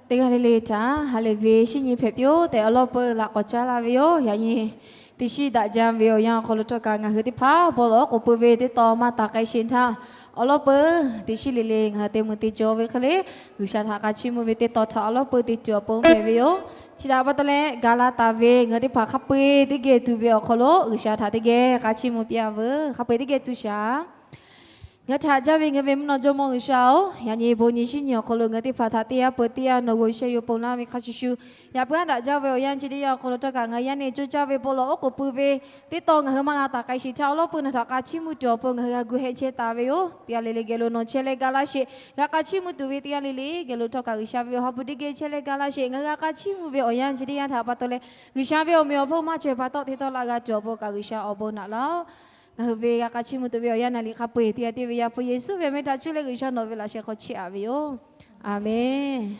Teˇ g'aˇ le le htaꞈ ha lehˬ ve shinˉ nyi hpehꞈ piˇ-oˆ tehꞈ, awˬ lawˉ peuˬ laꞈ k'awꞈ caˉ laˇ ve yoˬ. Yaꞈ nyi teˇ shiˉ daꞈ jaˇ ve awˬ yanˇ awˬ hk'aw lo htawˇ kaꞈ ngaˬ hui teˇ hpaˍ bon lawˬ oˉ k'oˍ pui ve teˇ tawn maˇ taˍ k'ai sheˍ htaˇ, awˬ lawˉ peuˬ teˇ shiˉ le le ngaˬ hui te mui te jaw ve hk'e le, G'uiˬsha htaꞈ k'a chiˇ mvuh ve teˇ tawn htaꞈ awˬ lawˉ peuˬ te tuˬ awˬ pon hpehꞈ ve yoˬ. Chi htaꞈ pa taw leh, ga laˇ taˍ ve ngaˬ hui teˇ hpaˍ hk'a peu-e teˇ geh tuˬ ve awˬ hk'aw lo G'uiˬsha htaꞈ teˇ geh k'a chiˇ mvuh piˇ-a veuˬ. Hk'a peu-e teˇ geh tuˬ shaˍ. Ngaˬ hui htaꞈ caˇ ve ngaˬ hui ve mvuhˇ naw jawˇmawˇ G'uiˬsha-oˬ, yaꞈ nyi bon nyi shinˉ nyi awˬ hk'aw lo ngaˬ hui teˇ hpaˍ htaꞈ teˇ yanˇ peuˬ teˇ yanˇ nawˬ g'aw sheh yoˬ ponˬ laˇ ve hk'a shuˍ shuˍ, yaꞈ puiˉ aˉ daꞈ jaˇ ve awˬ yanˇ chi teˇ yanˇ awˬ hk'aw lo htawˇ kaꞈ ngaˬ hui yaˇ neˇ coˇ caˇ ve bon lawˬ oˉ k'oˍ pui ve teˇ tawn ngaˬ hui maˇ g'a taˍ k'ai sheˍ htaˇ, awˬ lawˉ peuˬ naˬ htaꞈ k'a chiˇ mvuh tuˬ awˬ pon ngaˬ hui g'a gu heh chehˇ taˍ ve yoˬ. Teˇ g'aˇ le le geh lo nawˬ chehˇ leh ga laˇ sheˍ. G'a k'a chiˇ mvuh tuˬ ve teˇ g'aˇ le le geh lo htawˇ kaꞈ G'uiˬsha ve awˬ ha hpu teˇ geh chehˇ leh ga laˇ sheˍ. Ngaˬ hui g'a k'a chiˇ mvuh ve awˬ yanˇ chi teˇ yanˇ htaꞈ pa taw leh, G'uiˬsha ve awˬ meꞈ awˬ hponˇ maˇ cawˬ pa taw te tawˇ laˇ g'a tuˬ awˬ pon kaꞈ G'uiˬsha awˬ bon naꞈ laˇ-oˆ. Ngaˬ hui ve g'a k'a chiˇ mvuh tuˬ ve awˬ yanˇ naˍ liꞈ hk'a peu-e teˇ g'aˇ teˇ ve Yaˇ hpu Yeˍsuˆ ve awˬ meh htaꞈ cuˇ leh G'uiˬsha nawˬ ve laꞈ sheh hk'aw chehˇ-a ve yoˬ. Aˬmenˍ.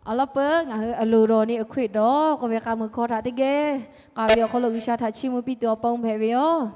Awˬ lawˉ peuˬ ngaˬ hui a loˍ rawˬ ni awˬ hkui dawˬ k'oˆ ve k'a muiˬ hkawˇ htaꞈ teˇ geh k'aˍ ve awˬ hk'aw lo G'uiˬsha htaꞈ chiˇ mvuh piˇ tuˬ awˬ pon hpehꞈ ve yoˬ.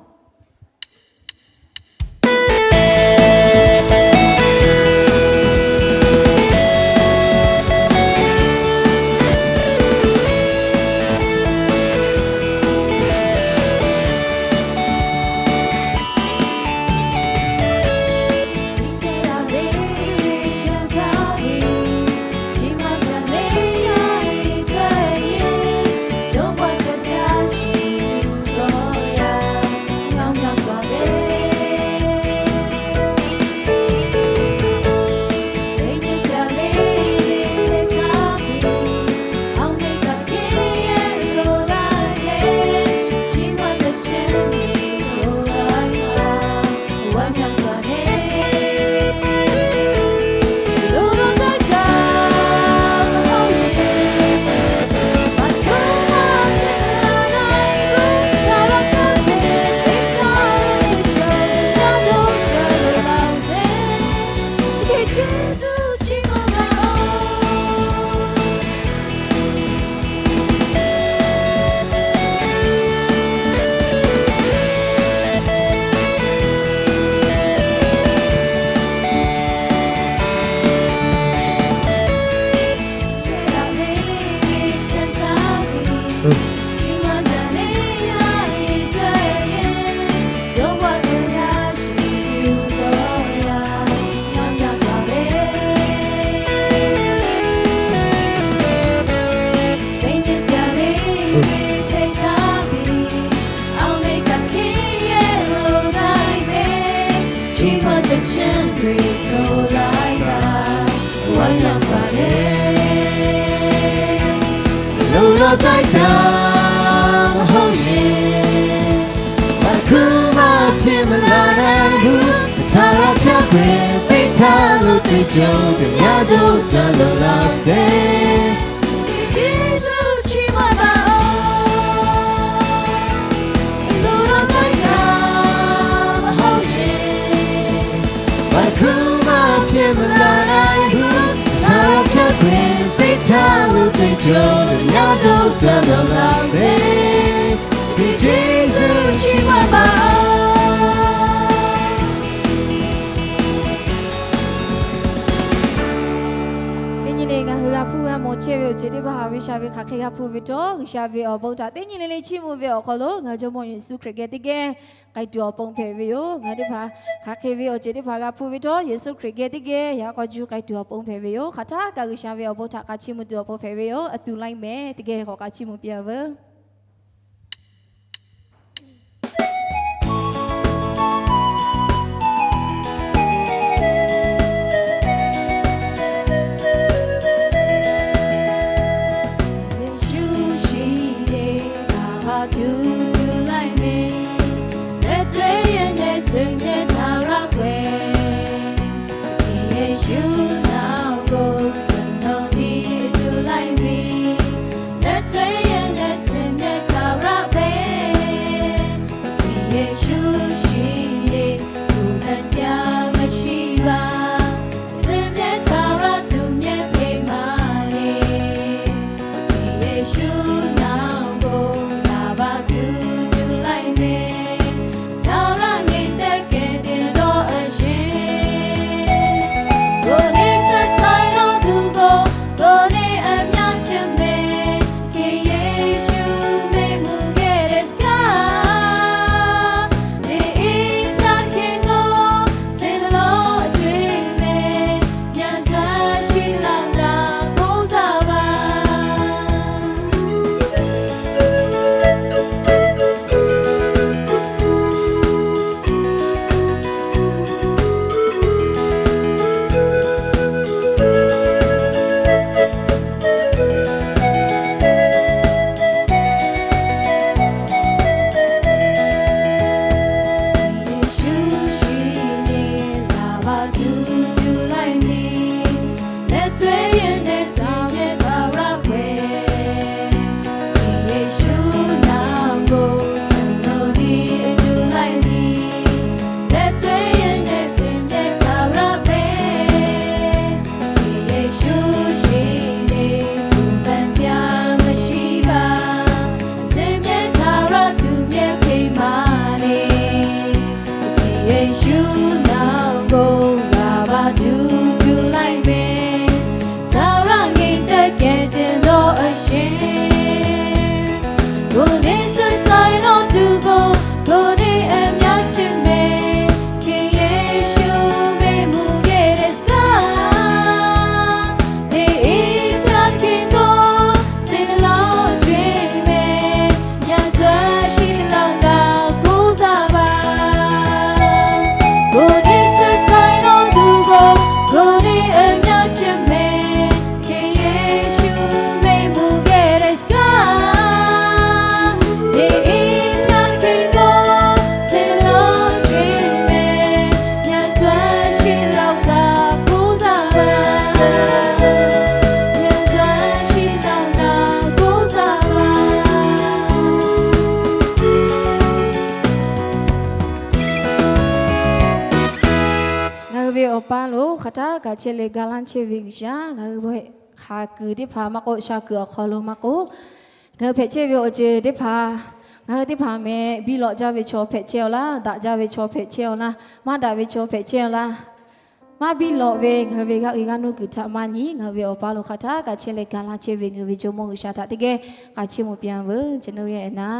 Teˇ nyi le ngaˬ hui g'a hpuˇ g'a mawˬ chehˇ ve awˬ ceuˬ teˇ hpaˍ htaꞈ G'uiˬsha ve hk'aˬ hk'e g'a hpuˇ ve htawˇ, G'uiˬsha ve awˬ bon htaꞈ teˇ nyi le le chiˇ mvuh ve awˬ hk'aw lo ngaˬ hui Jawˇmawˇ Yeˍsuˆ Hkriꞈ geh teˇ geh k'ai tuˬ awˬ pon hpehꞈ ve yoˬ. Ngaˬ hui teˇ hpaˍ hk'aˬ hk'e ve awˬ ceuˬ teˇ hpaˍ g'a hpuˇ ve htawˇ, Yeˍsuˆ Hkriꞈ geh teˇ geh yaꞈ k'aw juˇ k'ai tuˬ awˬ pon hpehꞈ ve yoˬ. Hk'aˬ htaˇ kaꞈ G'uiˬsha ve awˬ bon htaꞈ k'a chiˇ mvuh tuˬ awˬ pon hpehꞈ ve yoˬ. A tuˬ laiˉ mehˍ teˇ geh k'awꞈ k'a chiˇ mvuh piˇ-a veuˬ. Paˇ lo hk'aˬ htaˇ kaꞈ chehˇ leh ga laˇ chehˇ ve G'uiˬsha, ngaˬ hui ve hk'aˬ kuiˬ teˇ hpaˍ maˇ k'oˆ, sha kuiˬ awˬ hk'aw lo maˇ k'oˆ, ngaˬ hui hpehꞈ chehˇ ve awˬ ceuˬ teˇ hpaˍ, ngaˬ hui teˇ hpaˍ meh biˇ lawꞈ jaˇ ve chaw hpehꞈ chehˇ-aw laˇ, daꞈ jaˇ ve chaw hpehꞈ chehˇ-aw laˇ, maˇ daꞈ ve chaw hpehꞈ chehˇ-aw laˇ, maˇ biˇ lawꞈ ve ngaˬ hui ve g'aˇ uiˍ g'aˇ nuˇ kuiˬ htaꞈ maˇ nyi. Ngaˬ hui ve Awˬ pa lo hk'aˬ htaˇ kaꞈ chehˇ leh ga laˇ chehˇ ve ngaˬ hui ve Jawˇmawˇ G'uiˬsha htaꞈ teˇ geh k'a chiˇ mvuh piˇ-a veuˬ. Chi nawˬ hui yehˬ na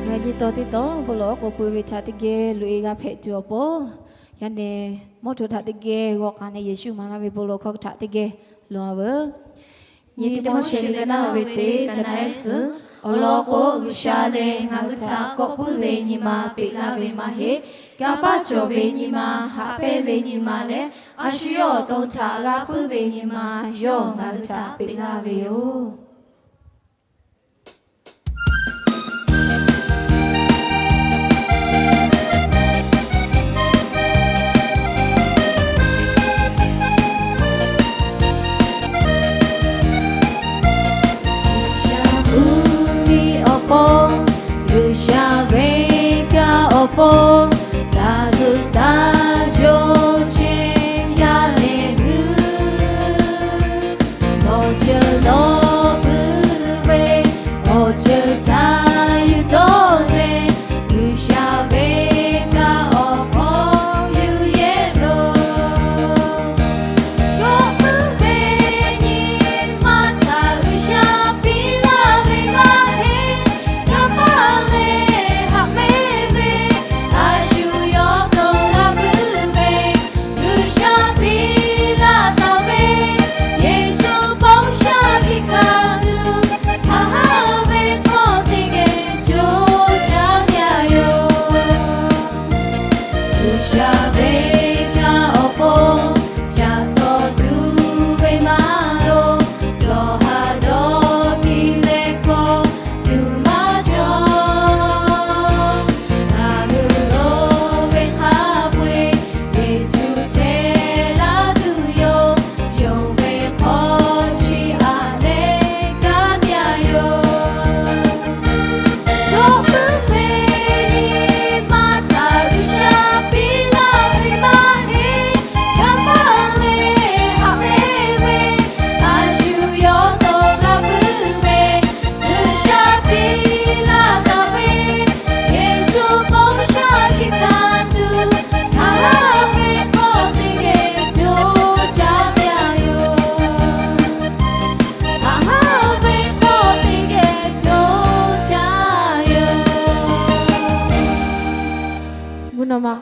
Ngaˬ hui nyi taw teˇ taw bon lawˬ k'awꞈ peuˬ ve htaꞈ teˇ geh loꞈ-e g'a hpehꞈ tuˬ awˬ pon, yaꞈ nyi mawˇ hto htaꞈ teˇ geh g'aw k'aꞈ leh Yeˍsuˆ maˍ laˇ ve bon lawˬ hkawˇ htaꞈ teˇ geh lawˬ-a veuˬ. Nyi Tiˆmoˉseˍ liꞈ ka naˉ ve teˇ ka naˉ ehˉ suhˍ, awˬ lawn k'o, G'uiˬsha lehˬ ngaˬ hui htaꞈ kawˆ puiˉ ve nyi ma peꞈ laˇ ve maˇ heˆ. Kanˇ paˆ cawˬ ve nyi ma, haꞈ pehnˇ ve nyi ma leh a shu yawˇ awˬ to htaꞈ g'a puiˉ ve nyi ma yawˇ ngaˬ hui htaꞈ peꞈ laˇ ve yoˬ. G'uiˬsha mvuhˇmiˬ awˬ pon, G'uiˬsha ve kanˇ awˬ pon, taˇ zuhꞈ taˇ jaw chehˇ yaˇ leh hui, nawˬ ceuˬ nawˬ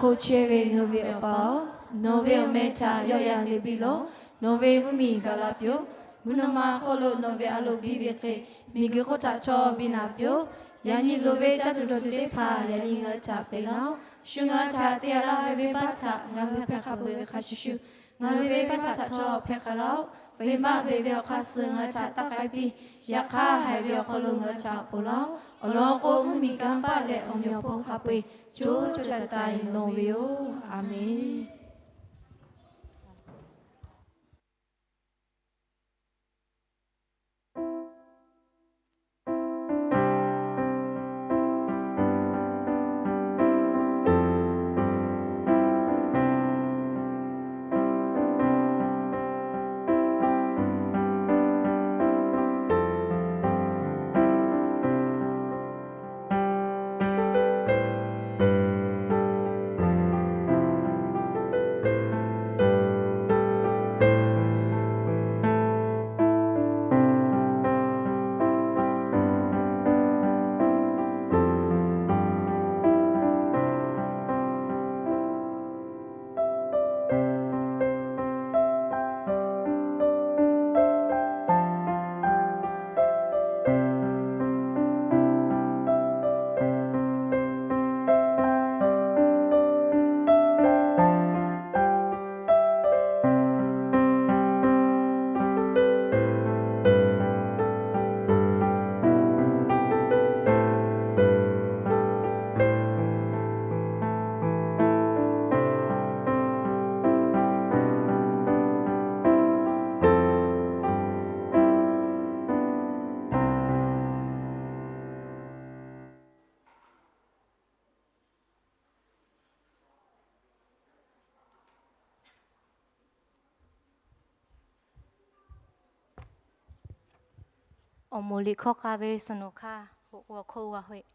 Oˇ chehˇ ve ngaˬ hui ve Awˬ pa-oˬ, nawˬ ve awˬ meh htaꞈ yawˆ yan le piˇ lawˬ. Nawˬ ve mvuhˇ miˬ gaˬ la piˇ-oˆ. Mvuhˇ naw ma hk'oˆ lo nawˬ ve a loˍ biˇ ve hk'e, miˬguiˬ hk'oˆ htaꞈ cawˇ biˇ naꞈ piˇ-oˆ. Yaꞈ nyi loˍ ve caˇ tuˬ dawˬ tuˬ teˇ hpaˍ yaꞈ nyi ngaˬ hui htaꞈ peꞈ laˇ-oˆ. Shu ngaˬ hui htaꞈ te a laˇ ve venˇbaˆ htaꞈ ngaˬ hui hpehˇ hk'a peuˬ ve hk'a shuˍ shuˍ, ngaˬ hui ve venˇbaˆ htaꞈ htawˇ hpehˇ hk'a laˇ-oˆ. Venˇbaˆ ve ve awˬ hk'aˇ suh ngaˬ hui htaꞈ taˇ k'ai piˇ. Yaꞈ hk'aˇ, haiˬ ve awˬ hk'aw lo ngaˬ hui htaꞈ ponˬ laˇ-oˆ. Awˬ lawn k'o, mvuhˇ miˬ kanˇ paˆ leh awˬ meꞈ awˬ hponˇ hk'a peu-eˬ co co taiˍ taiˍ lawˬ ve yoˬ. A menˬ. Awˬ moˍ liꞈ hkawˇ k'ai ve suhˍ nawˬ hk'aˇ hoꞈ k'o awˬ hk'oˆ g'a hoꞈ e.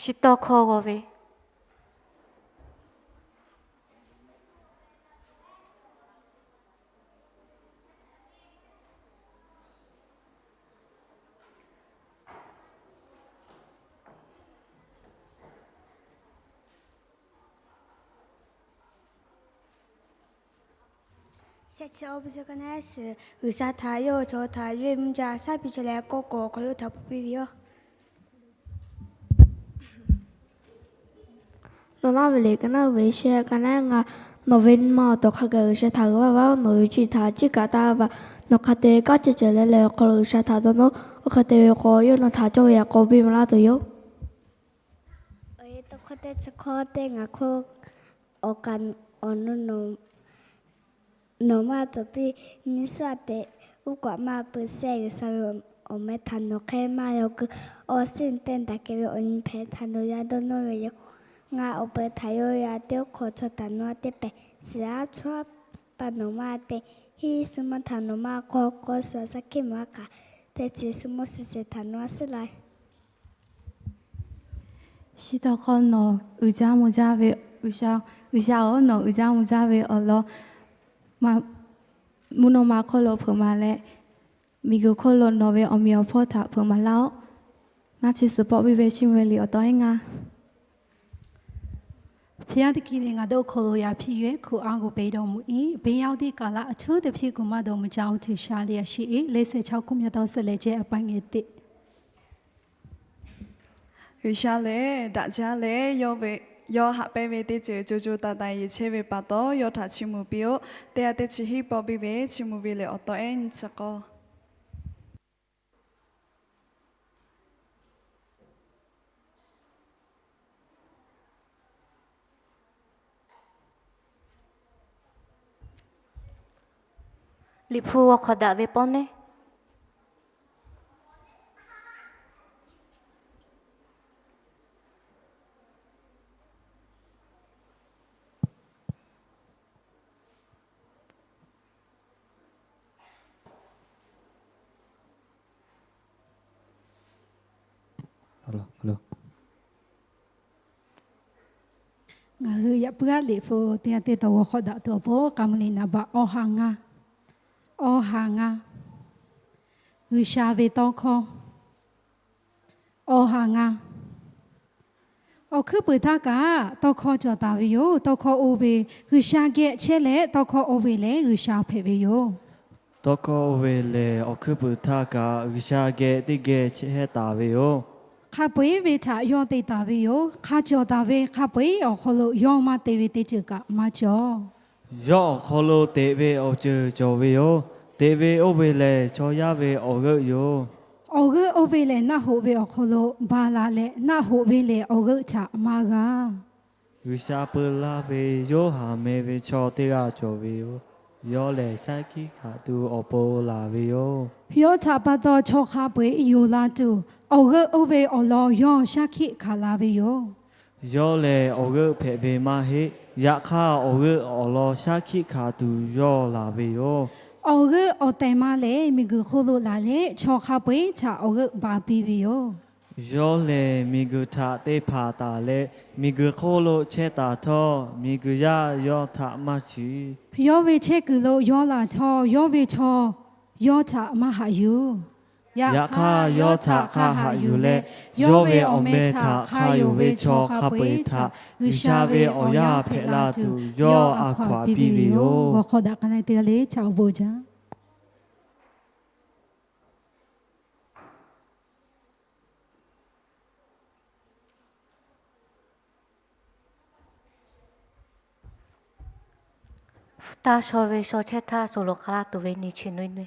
Chi tawˇ hkawˇ g'aw ve. Shehˆ chi awˬ pui chi ka naˉ shiˍ, G'uiˬsha htaꞈ yawˇ chaw htaꞈ yawˇ ve mvuhˇ jaˇ shaˉ piˇ chehˇ leh, kawˆ kawꞈ hk'aw lo htaꞈ hpu piˇ ve yoˬ. Nawˬ laˇ ve liꞈ ka naˉ ve shehˆ ka naˉ ngaˇ, nawˬ ve nyi ma awˬ to hk'a gaˬ G'uiˬsha htaꞈ g'aˇ va vaˇ-oˬ. Nawˬ ve ciˬ htaꞈ ciˉ kaꞈ taˇ va. Nawˬ hk'a te kanˉ ceh ceh leh leh awˬ hk'aw lo G'uiˬsha htaꞈ dawˇ nawˉ. Oˇ hk'e te ve k'o, yawˇ nawˬ htaꞈ cawˇ ve yaꞈ k'aw biˇ maˍ laˇ tuˬ yoˬ. Awˬ e tawˇ hkawˇ teˇ chi hkawˇ teˇ ngaˬ hk'oˆ awˬ kaꞈ awˬ nu nawˬ maˇ tcuhˍ piˇ, nyi shuˉ a tehꞈ uˉ k'aꞈ maˇ pui sehˇ, G'uiˬsha ve awˬ meh htaꞈ nawˬ hk'e maˇ yaw keu. Awˬ shinˉ teˇ daꞈ kehˬ ve awˬ nyi hpehꞈ htaꞈ nawˬ yaˇ dawˇ nawˇ ve yoˬ. Ngaˬ awˬ peuˬ htaꞈ yaw yaꞈ teˇ hk'awꞈ chaw htaꞈ nawˬ a teˇ pehˍ shiˍ aˉ chawˇ pa nawˬ maˇ te. Hiˆ shu maˇ htaꞈ nawˬ maˇ k'awꞈ k'awꞈ shu a shaˉ hkiˆ maˍ a kaꞈ, teˇ chi shu mawˇ shu shehˍ htaꞈ nawˬ a suhˉ la. Chi tawˇ hkawˇ nawˬ uiˍ jaˇ mvuh jaˇ ve G'uiˬsha, G'uiˬsha-oˬ, nawˬ uiˍ jaˇ mvuh jaˇ ve awˬ lawn mvuhˇ naw ma hk'oˆ lo hpeuꞈ maˍ leh, miˬguiˬ hk'oˆ lo nawˬ ve awˬ meꞈ awˬ hpawˇ htaꞈ hpeuꞈ maˍ laˇ-oˆ. Ngaˇ chi suhˍ pawˆ piˇ ve Chiˇ mvuh ve liꞈ awˬ taw ehˉ ngaˇ. ဘုရားသခင် သင်တို့ကို ကိုယ်တော် ရန်ဖြစ်၍ ကိုယ်အားကို ပေးတော်မူ၏။ ဘုရားသည် ကာလအထူးသဖြင့် ကိုယ်မှ တော်မူကြောင်း ထင်ရှားလျက်ရှိ၏။ လေးဆယ့်ခြောက်ခုမြောက်သော ဆက်လက်ခြင်း အပိုင်းငယ်တစ်။ G'uiˬsha lehˬ daꞈ jaˇ leh, yawˇ haꞈ pehnˇ ve teˇ ceuˬ co co taiˍ taiˍ yeˬ chehˇ ve pa taw, yawˇ htaꞈ chiˇ mvuh piˇ-oˆ. Teˇ ha teˇ chi hiˆ pawˆ piˇ ve Chiˇ mvuh ve liꞈ awˬ taw ehˉ nyiˇ chi k'awˇ. Liꞈ hpu g'aw hk'awꞈ daꞈ ve pawˆ neˉ. Ngaˬ hui yaꞈ puiˉ aˉ liꞈ hpu teˇ ha teˇ taw g'aw hk'awꞈ daꞈ tuˬ awˬ pon k'a mvuh liꞈ naˍ baꞈ awˬ ha ngaˇ, awˬ ha ngaˇ, G'uiˬsha ve tawˇ hkawˇ. Awˬ ha ngaˇ. Awˬ hkuiˉ puiˍ htaˇ kaꞈ tawˇ hkawˇ cawˬ taˍ ve yoˬ. Tawˇ hkawˇ oˇ ve G'uiˬsha geh chehˇ leh, tawˇ hkawˇ oˇ ve lehˬ G'uiˬsha hpehꞈ ve yoˬ. Tawˇ hkawˇ oˇ ve lehˬ, awˬ hkuiˉ puiˍ htaˇ kaꞈ G'uiˬsha geh teˇ geh chehˇ taˍ ve yoˬ. Hk'a peu-eˬ ve htaꞈ yawˇ te taˍ ve yoˬ. Hk'a cawˬ taˍ ve hk'a peu-eˬ awˬ hk'aw lo yawˇ maˇ te ve teˇ ceuˬ kaꞈ maˇ cawˬ. Yawˇ awˬ hk'aw lo teꞈ ve awˬ ceuˬ cawˬ ve yoˬ. Teꞈ ve oˇ ve lehˬ, chaw yaˇ ve awˬ g'euˆ yoˬ. Awˬ g'euˆ oˇ ve lehˬ, naˆ hoꞈ ve awˬ hk'aw lo ba la leh, naˆ hoꞈ ve lehˬ awˬ g'euˆ htaꞈ maˇ g'a. G'uiˬsha peu laˇ ve Yoˇhanˬ meh ve chaw teˇ g'aˇ cawˬ ve yoˬ. Yawˇ lehˬ, shaˉ hkiˆ hkanˍ tuˬ awˬ pon laˬ ve yoˬ. Yawˇ htaꞈ pa taw chaw hk'a peu-eˬ yonˍ la tuˬ, awˬ g'euˆ oˇ ve awˬ lawn yawˇ shaˉ hkiˆ hkanˍ la ve yoˬ. Yawˇ lehˬ, awˬ g'euˆ hpehꞈ ve maˇ heˆ. Yaꞈ hk'aˇ, awˬ g'euˆ awˬ lawn shaˉ hkiˆ hkanˍ tuˬ yawˇ laˬ ve yoˬ. Awˬ g'euˆ awˬ tehˬ ma lehˬ, miˬguiˬ hk'oˆ lo laˬ leh, chaw hk'a peu-eˬ htaꞈ awˬ g'euˆ ba piˇ ve yoˬ. Yawˇ lehˬ, miˬguiˬ htaꞈ te hpanˍ taˍ leh, miˬguiˬ hk'oˆ lo chehˇ taˍ htawˇ, miˬguiˬ yaˇ yawˇ htaꞈ maˇ shiˍ. Yawˇ ve chehˇ kuiˬ lo yawˇ laˬ htawˇ, yawˇ ve chaw yawˇ htaꞈ maˇ haꞈ yuˬ. Yaꞈ hk'aˇ, yawˇ htaꞈ hk'a haꞈ yuˬ leh, yawˇ ve awˬ meh htaꞈ hk'a yonˍ ve chaw hk'a peu-eˬ htaꞈ G'uiˬsha ve awˬ yaˇ hpehꞈ la tuˬ, yawˇ a hkaw-anˬ piˇ ve yoˬ. G'aw hk'awꞈ daꞈ k'a na teˇ g'aˇ le chaꞈ awˬ bon jaˇ. Hpu taˇ shaw ve shaw chehˇ htaˇ, suh loꞈ k'a laˇ tuˬ ve nyi chi nuˇ nuˇ.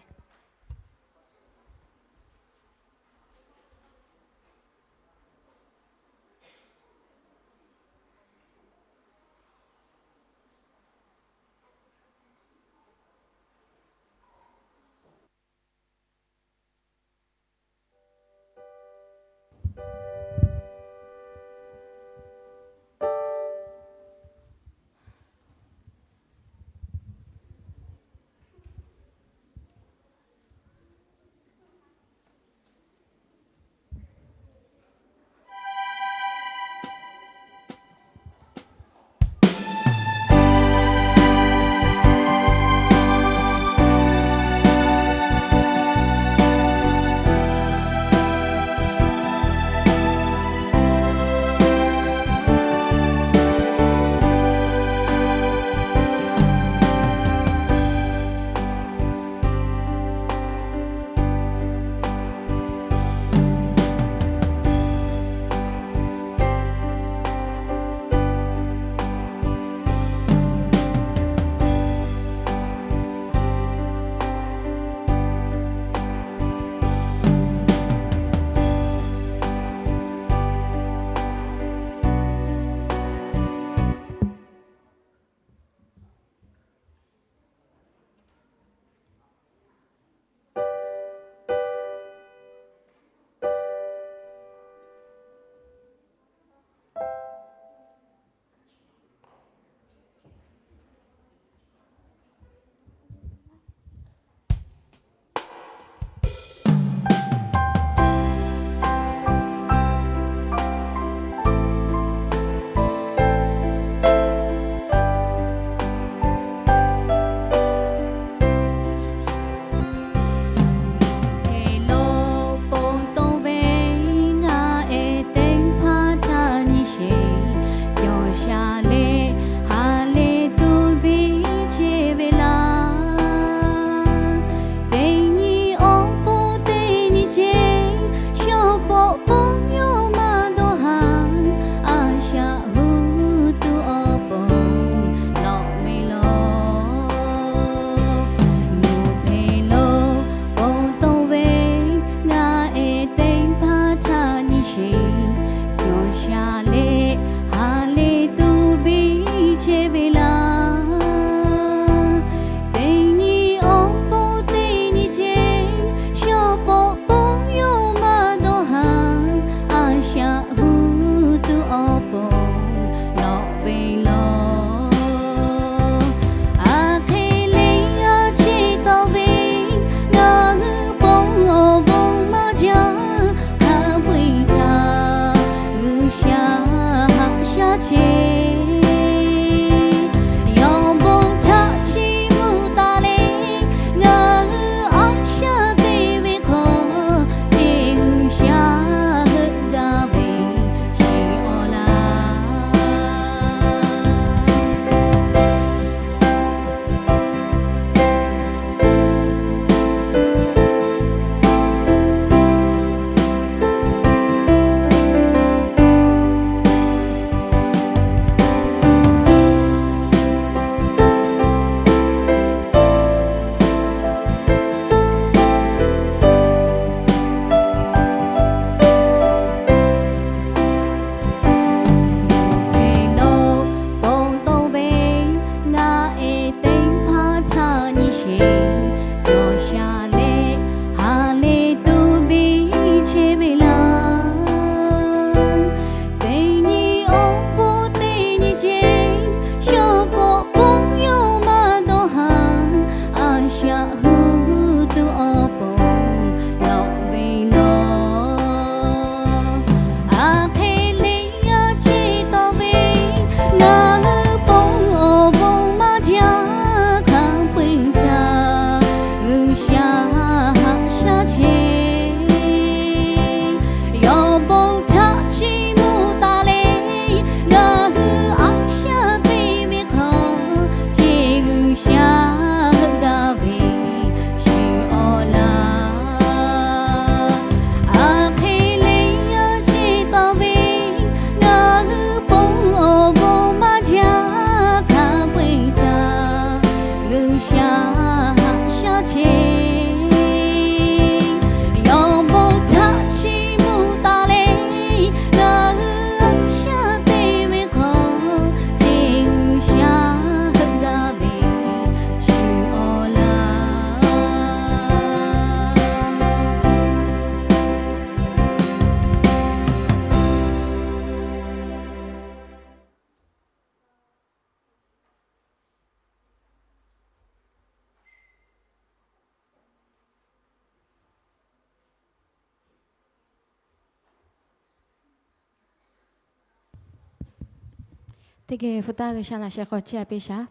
Teˇ geh hpu taˇ G'uiˬsha laꞈ sheh hk'aw chehˇ a piˇ shaˍ.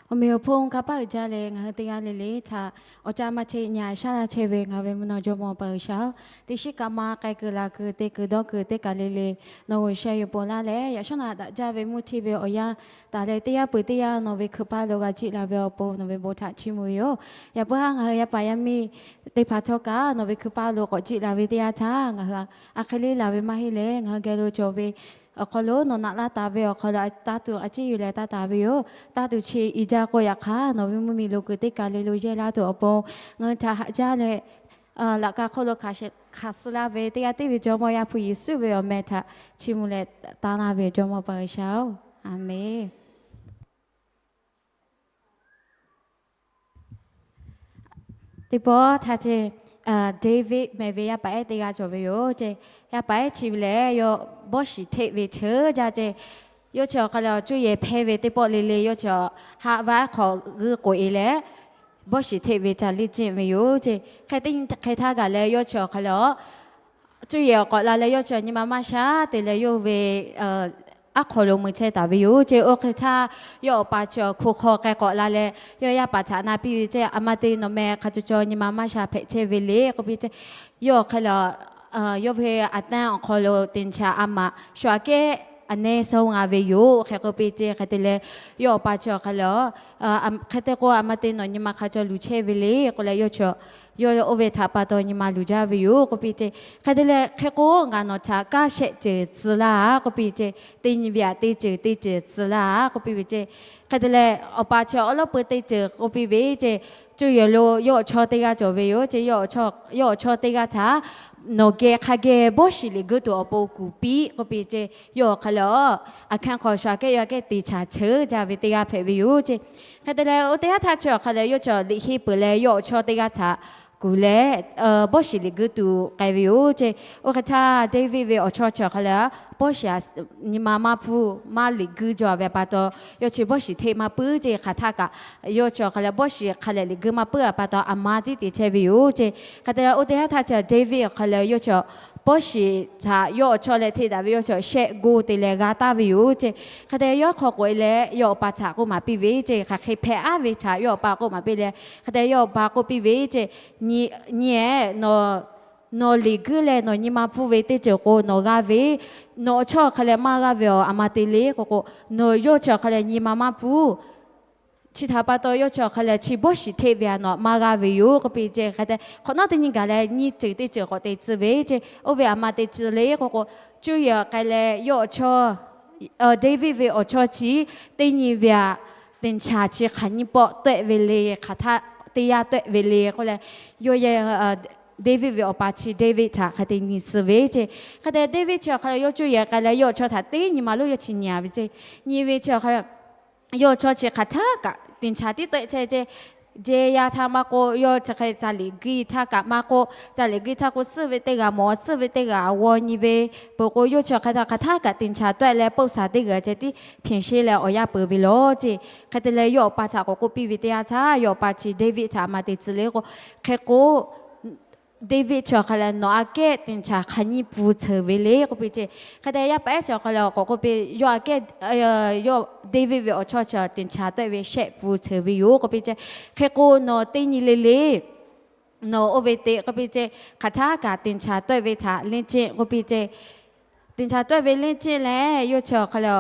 Awˬ meꞈ awˬ hponˇ kanˇ paˆ uiˍ jaˇ leh ngaˬ hui teˇ g'aˇ le le htaꞈ awˬ caˇ maˇ chehˇ nyi a shaˉ laˇ chehˇ ve ngaˬ hui ve mvuhˇ naw jawˇmawˇ pa G'uiˬsha-oˬ, teˇ shiˉ kaꞈ maˇ k'ai kuiˬ la kuiˬ te kuiˬ dawˇ kuiˬ teˇ kaˬ le le nawˬ g'uˬ sheh yuˬ ponˬ laˇ leh yaꞈ shawˉ naꞈ daꞈ jaˇ ve mvuhˇ hteˇ ve awˬ yanˇ taˍ leh teˇ yanˇ peuˬ teˇ yanˇ nawˬ ve hkui paˇ lo g'a jiˆ la ve awˬ pon nawˬ ve bon htaꞈ chiˇ mvuh ve yoˬ. Yaꞈ puiˉ haˉ ngaˬ hui yaˇ paˍ yaˇ miˇ teˇ hpaˍ htawˇ kaꞈ nawˬ ve hkui paˇ lo k'awꞈ jiˆ la ve teˇ yanˇ htaˇ ngaˬ hui a hk'e le laˬ ve maˇ heˆ leh ngaˬ hui geh lo cawˬ ve awˬ hk'aw lo nawˬ naꞈ laˇ taˍ ve awˬ hk'aw lo taˇ tuˬ a ciˉ yuˬ leh taˇ taˍ ve yoˬ. Taˇ tuˬ chi i jaˇ k'o yaꞈ hk'aˇ nawˬ ve mvuhˇ miˬ lo kuiˬ teˇ kaˬ le lo yehˇ laˇ tuˬ awˬ pon ngaˬ hui htaꞈ haꞈ jaˇ leh laꞈ ka hk'oˆ lo hkanˍ suh laˇ ve teˇ g'aˇ tiˉ ve Jawˇmawˇ Yaˇ hpu Yeˍsuˆ ve awˬ meh htaꞈ chiˇ mvuh leh taˇ laˇ ve Jawˇmawˇ pa G'uiˬsha-oˬ, Aˍmenˬ. Teˇ pawˆ htaˇ ce, Daˍviˆ meh ve yaˇ paˍ ehˉ teˇ g'aˇ cawˬ ve yoˬ ce. Yaˇ paˍ ehˉ chi ve lehˬ yawˇ bawˇ shiˍ hteˆ ve cheuˉ jaˇ ce. Yawˇ chi awˬ hk'aw lo cuˇ yehˬ hpehˇ ve teˇ pawˆ le le yawˇ chi haꞈ va aˉ hk'aw g'uiˇ k'oꞈ e leh bawˇ shiˍ hteˆ ve ca liˇ ceˆ ve yoˬ ce. Hk'e te hk'e htaˇ gaˬ leh yawˇ chi awˬ hk'aw lo cuˇ yehˬ awˬ k'awꞈ la leh yawˇ chi awˬ nyi ma maˇ sha te leh yawˇ ve aˉ hk'aw lo mui chehˇ taˍ ve yoˬ ce. Oˇ hk'e htaˇ yawˇ awˬ pa chi awˬ hko hk'aw k'ai k'awꞈ la leh yawˇ yaˇ paˍ htaꞈ na piˇ ve ce, A ma te nawˬ meh hk'a caw caw nyi ma maˇ sha hpehꞈ chehˇ ve le k'oˆ piˇ ce. Yawˇ awˬ hk'e le yawˇ ve a tanˇ awˬ hk'aw lo teꞈ chaꞈ a maꞈ shu aꞈ kehˉ a nehˉ sawˉ g'a ve yoˬ. Hk'e k'oˆ piˇ ce. Hk'e te leh yawˇ awˬ pa chi awˬ hk'e le hk'e te k'o, A ma te nawˬ nyi ma hk'a caw luˬ chehˇ ve le k'oˆ leh yawˇ chi yawˇ oˇ ve htaꞈ pa taw nyi ma luˬ jaˇ ve yoˬ k'oˆ piˇ ce. Hk'e te leh hk'e k'o ngaˬ nawˬ htaꞈ kaˇ shehˆ ceuˬ tcuh laˇ k'oˆ piˇ ce. Teˇ nyi ve aꞈ teˇ ceuˬ teˇ ceuˬ tcuh laˇ k'oˆ piˇ ve ce. Hk'e te leh awˬ pa chi awˉ lawˉ peu teˇ ceuˬ k'oˆ piˇ ve ce. Cuˇ yehˬ lo yawˇ awˬ chawˇ teˇ g'aˇ cawˬ ve yoˬ ce. Yawˇ awˬ chawˇ teˇ g'aˇ htaꞈ nawˬ geh hk'a geh bawˇ shiˍ liꞈ guiˇ tuˬ awˬ pon kuˬ piˇ k'oˆ piˇ ce. Yawˇ awˬ hk'e le a hkanˇ hk'aw shu aꞈ kehˉ yawˇ aꞈ kehˉ teꞈ chaꞈ cheuˉ jaˇ ve teˇ g'aˇ hpehꞈ ve yoˬ ce. Hk'e te leh oˇ teˇ haˉ htaˇ chi awˬ hk'e le yawˇ chi liꞈ henˇ peuˬ leh yawˇ awˬ chawˇ teˇ g'aˇ htaꞈ kuˬ leh bawˇ shiˍ liꞈ guiˇ tuˬ k'ai ve yoˬ ce. Oˇ hk'e htaˇ Daˍviˆ ve awˬ chawˇ chi awˬ hk'e le bawˇ shiˍ nyi ma maˇ pfuhˇ maˇ liꞈ guiˇ jaw ve pa taw yawˇ chi bawˇ shiˍ hteˆ maˇ puiˉ ce. Hk'aˬ htaˇ kaꞈ yawˇ chi awˬ hk'e le bawˇ shiˍ hk'a lehˬ liꞈ guiˇ maˇ puiˉ a pa taw a ma tiˉ te chehˇ ve yoˬ ce. Hk'e te leh oˇ teˇ haˉ htaˇ chi Daˍviˆ awˬ hk'e le yawˇ chi bawˇ shiˍ htaꞈ yawˇ awˬ chawˇ leh hteˆ daꞈ ve yawˇ chi shehˆ go te leh g'a taˍ ve yoˬ ce. Hk'e te yawˇ hk'aw k'oꞈ e leh yawˇ awˬ pa htaꞈ k'oˆ maˍ piˇ ve ce. Hk'aˬ hk'e hpehꞈ aˉ ve htaꞈ yawˇ awˬ pa k'oˆ maˍ piˇ leh hk'e te yawˇ awˬ pa k'oˆ piˇ ve ce. Nyi, nyi ehˉ, nawˬ liꞈ guiˇ leh nawˬ nyi ma pfuhˇ ve teˇ ceuˬ k'o nawˬ g'a ve, nawˬ awˬ chawˇ awˬ hk'e le maˇ g'a ve awˬ a ma te le k'o k'o, nawˬ yawˇ chi awˬ hk'e le nyi ma maˇ pfuhˇ. Chi htaꞈ pa taw yawˇ chi awˬ hk'e le chi bawˇ shiˍ hteˆ ve a nawˬ maˇ g'a ve yoˬ k'oˆ piˇ ce. Hk'e te hk'awꞈ nawˉ teˇ nyi gaˬ leh nyiˇ ceuˬ teˇ ceuˬ k'awꞈ te tcuh ve ce. Oˇ ve a ma te tcuh le k'o k'o, cuˇ yehˬ k'ai leh yawˇ awˬ chawˇ Daˍviˆ ve awˬ chawˇ chi teˇ nyi ve aꞈ teꞈ chaꞈ chi hk'aˬ nyiˇ pawˆ tawehˆ ve le, hk'aˬ htaˇ teˇ yanˇ tawehˆ ve le k'oˆ leh, yawˇ yehˬ Daˍviˆ ve awˬ pa chi Daˍviˆ htaꞈ hk'e te nyi tcuh ve ce. Hk'e te Daˍviˆ chi awˬ hk'e le yawˇ cuˇ yehˬ k'ai leh yawˇ awˬ chawˇ htaꞈ teˇ nyi ma lo yawˇ chi nyi a ve ce. Nyi ve chi awˬ hk'e le yawˇ awˬ chawˇ chi hk'aˬ htaˇ kaꞈ teꞈ chaꞈ tiˉ tawehˆ chehˇ ce. Jeˇ yaˇ htaˇ maˇ k'oˆ, yawˇ chi hk'e ca liꞈ guiˇ htaˇ kaꞈ maˇ k'oˆ, ca liꞈ guiˇ htaˇ k'o suhˉ ve teˇ g'aˇ mawˬ, suhˉ ve teˇ g'aˇ g'aw nyi ve peuˬ k'o, yawˇ chi awˬ hk'e htaˇ hk'aˬ htaˇ kaꞈ teꞈ chaꞈ tawehˆ leh ပု္ပ္ပာ teˇ g'aˇ ceh tiˉ hpinˍ sheˍ leh awˬ yanˇ peuˬ ve law ce. Hk'e te leh yawˇ awˬ pa htaꞈ k'awꞈ k'oˆ piˇ ve teˇ yanˇ htaˇ, yawˇ awˬ pa chi Daˍviˆ htaꞈ a ma te tcuh le k'o, hk'e k'o Daˍviˆ chi awˬ hk'e le nawˬ aꞈ kehˉ teꞈ chaꞈ hk'aˬ nyiˇ pfuhˇ ceuˬ ve le k'oˆ piˇ ce. Hk'e te yaˇ paˍ ehˉ chi awˬ hk'e le k'awꞈ k'oˆ piˇ, yawˇ aꞈ kehˉ, yawˇ Daˍviˆ ve awˬ chawˇ chi teꞈ chaꞈ tawehˆ ve shehˆ pfuhˇ ceuˬ ve yoˬ k'oˆ piˇ ce. Hk'e k'o nawˬ teˇ nyi le le nawˬ oˇ ve te k'oˆ piˇ ce. Hk'aˬ htaˇ kaꞈ teꞈ chaꞈ tawehˆ ve htaꞈ lenˇ ceˆ k'oˆ piˇ ce. Teꞈ chaꞈ tawehˆ ve lenˇ ceˆ leh yawˇ chi awˬ hk'e le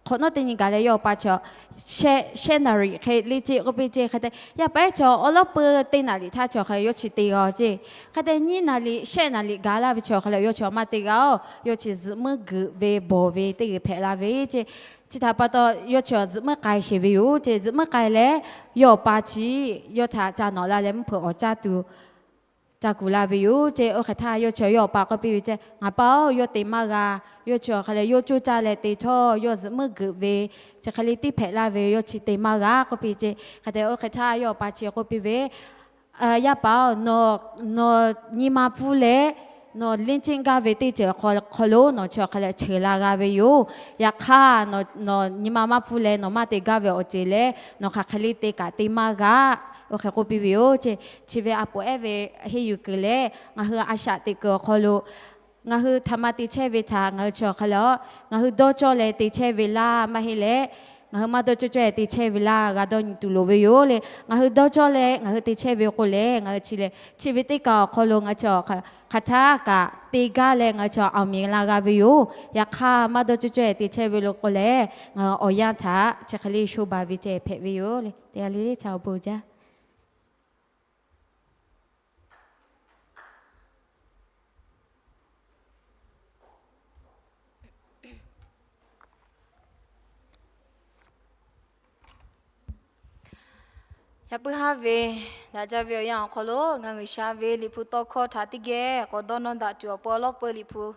hk'awꞈ nawˉ teˇ nyi gaˬ leh yawˇ awˬ pa chi shehˆ naˍ riˍ hk'e lenˇ ceˆ k'oˆ piˇ ce. Hk'e te yaˇ paˍ ehˉ chi awˬ lawˉ peu teˇ naˍ riˍ htaˇ chi awˬ hk'e le yawˇ chi te g'a ce. Hk'e te nyiˇ naˍ riˍ shehˆ naˍ riˍ gaˬ laˇ ve chi awˬ hk'e le yawˇ chi maˇ te g'a-oˬ. Yawˇ chi zuhꞈ muiˉ geuꞈ ve bawˬ ve teˇ g'uiˬ hpehꞈ la ve ce. Chi htaꞈ pa taw yawˇ chi zuhꞈ muiˉ k'ai sheˍ ve yoˬ ce. Zuhꞈ muiˉ k'ai leh yawˇ awˬ pa chi yawˇ htaꞈ ca nawꞈ la leh mvuhˇ hpeuꞈ awˬ caˇ tuˬ ca kuˬ la ve yoˬ ce. Oˇ hk'e htaˇ yawˇ chi yawˇ awˬ pa k'oˆ piˇ ve ce, Ngaˬ pa-oˬ, yawˇ te maˇ g'a. Yawˇ chi awˬ hk'e le yawˇ coˇ caˇ leh te htawˇ yawˇ zuhꞈ muiˉ geuꞈ ve chi hk'e le tiˉ hpehꞈ laˇ ve, yawˇ chi te maˇ g'a k'oˆ piˇ ce. Hk'e te oˇ hk'e htaˇ yawˇ awˬ pa chi k'oˆ piˇ ve, Yaˇ paˍ-oˬ, nawˬ nyi ma pfuhˇ leh nawˬ lenˇ ceˆ gaˇ ve teˇ ceuˬ hk'aw lo nawˬ chi awˬ hk'e le cheuˬ la g'a ve yoˬ. Yaꞈ hk'aˇ nawˬ nyi ma maˇ pfuhˇ leh nawˬ maˇ te gaˇ ve awˬ ceuˬ lehˬ nawˬ hk'aˬ hk'e le te kaꞈ te maˇ g'a. Oˇ hk'e k'oˆ piˇ ve yoˬ ce. Chi ve a poˍ ehˉ ve henˇ yuˬ kuiˬ leh ngaˬ hui a shaꞈ teꞈ kuiˬ awˬ hk'aw lo Ngaˬ hui htaꞈ ma te chehˇ ve htaꞈ ngaˬ hui chi awˬ hk'a leh a, ngaˬ hui dawˇ cawˇ leh te chehˇ ve laˇ maˇ heˆ leh, ngaˬ hui maˇ dawˇ cawˇ cawˇ te chehˇ ve laˇ g'a dawˇ nyi tuˬ loˍ ve yoˬ le. Ngaˬ hui dawˇ cawˇ leh ngaˬ hui te chehˇ ve k'o leh, ngaˬ hui chi leh chi ve teˇ kaꞈ awˬ hk'aw lo ngaˬ hui chi hk'aˬ htaˇ kaꞈ te gaˇ leh ngaˬ hui chi awˬ meꞈ la g'a ve yoˬ. Yaꞈ hk'aˇ maˇ dawˇ cawˇ cawˇ te chehˇ ve lo k'o leh, ngaˬ hui awˬ yanˇ htaꞈ chi hk'e le sho baˬ ve ceh hpehꞈ ve yoˬ le. Teˇ g'aˇ le le htaꞈ awˬ bon jaˇ. Yaꞈ puiˉ haˉ ve daꞈ jaˇ ve awˬ yanˇ awˬ hk'aw lo ngaˬ G'uiˬsha ve Liꞈ hpu tawˇ hkawˇ htaꞈ teˇ geh k'awꞈ dawˇ nawˇ daꞈ tuˬ awˬ pon awˬ lawˉ peu Liꞈ hpu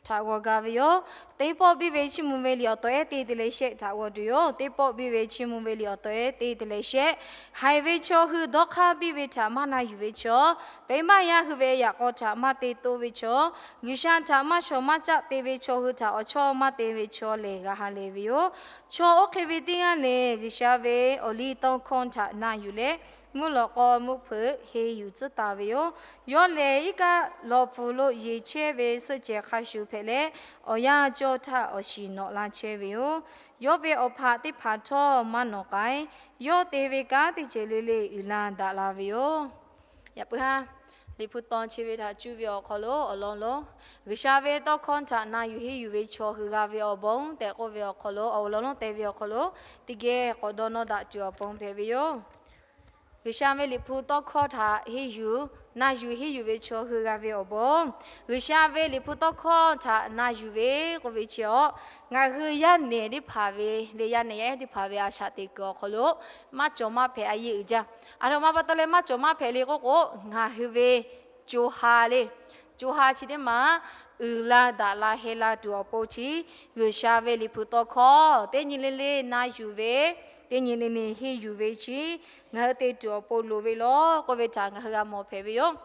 htaꞈ g'aw ga ve yoˬ. Teˇ pawˆ biˇ ve chiˇ mvuh ve liꞈ awˬ tawꞈ ehˉ teˇ te leh shehˆ htaꞈ g'aw tuˬ yoˬ. Teˇ pawˆ biˇ ve chiˇ mvuh ve liꞈ awˬ tawꞈ ehˉ teˇ te leh shehˆ. Haiˬ ve chaw hui dawˇ hk'aˇ biˇ ve htaꞈ maˇ na yuˬ ve chaw, pehˬ maˇ yaˇ hui ve yaꞈ k'aw htaꞈ maˇ te toˇ ve chaw, G'uiˬsha htaꞈ maˇ shawˍ maˇ caˆ te ve chaw hui htaꞈ awˬ chawˇ maˇ te ve chaw lehˬ g'a ha lehˬ ve yoˬ. Chaw oˇ hk'e ve teˇ g'aˇ lehˬ, G'uiˬsha ve awˬ liˇ tawˇ hkawˇ htaꞈ na yuˬ leh, mvuhˇ lawꞈ k'aw mvuhˇ hpeuꞈ henˇ yuˬ tcuhˉ taˍ ve yoˬ. Yawˇ lehˬ, iˉ kaˆ lawˬ pfuhˍ lo yeˬ chehˇ ve suhˆ cehˬ hk'a shuˍ hpehꞈ leh, awˬ yanˇ cawˇ htaˇ awˬ shiˍ nawꞈ la chehˇ ve yoˬ. Yawˇ ve awˬ hpaꞈ teˇ hpaˍ htawˇ maˇ nawꞈ k'ai. Yawˇ te ve kanˉ teˇ ceuˬ le le uiˍ la daꞈ la ve yoˬ. Yaꞈ puiˉ haˉ, Liꞈ hpu tawˇ chi ve htaꞈ cuˇ ve awˬ hk'aw lo awˬ lawn lonˉ G'uiˬsha ve tawˇ hkawˇ htaꞈ na yuˬ henˇ yuˬ ve chaw hui g'a ve awˬ bon tehꞈ k'oˆ ve awˬ hk'aw lo, awˬ lawn lonˉ te ve awˬ hk'aw lo teˇ geh k'awꞈ dawˇ nawˇ daꞈ tuˬ awˬ pon hpehꞈ ve yoˬ. G'uiˬsha ve Liꞈ hpu tawˇ hkawˇ htaꞈ henˇ yuˬ, na yuˬ henˇ yuˬ ve chaw hui g'a ve awˬ bon. G'uiˬsha ve Liꞈ hpu tawˇ hkawˇ htaꞈ na yuˬ ve k'oˆ ve chi awˬ, ngaˬ hui yaˇ nehˬ teˇ hpaˍ ve le, yaˇ nehˬ yaˇ ehˉ teˇ hpaˍ ve a shaꞈ teꞈ kuiˬ awˬ hk'aw lo maˇ cawˬ maˇ hpehꞈ a yeˇ uiˍ jaˇ. Aˬ htoꞈ ma pa taw leh maˇ cawˬ maˇ hpehꞈ le k'oˆ k'o, ngaˬ hui ve co ha le, co ha chi teˇ maˬ uiˍ la daꞈ la heh la tuˬ awˬ pon chi, G'uiˬsha ve Liꞈ hpu tawˇ hkawˇ teˇ nyi le le na yuˬ ve, teˇ nyi le le henˇ yuˬ ve chi, ngaˬ hui te tuˬ awˬ pon loˍ ve lawˬ k'oˆ ve htaꞈ ngaˬ hui g'a mawˬ hpehꞈ ve yoˬ.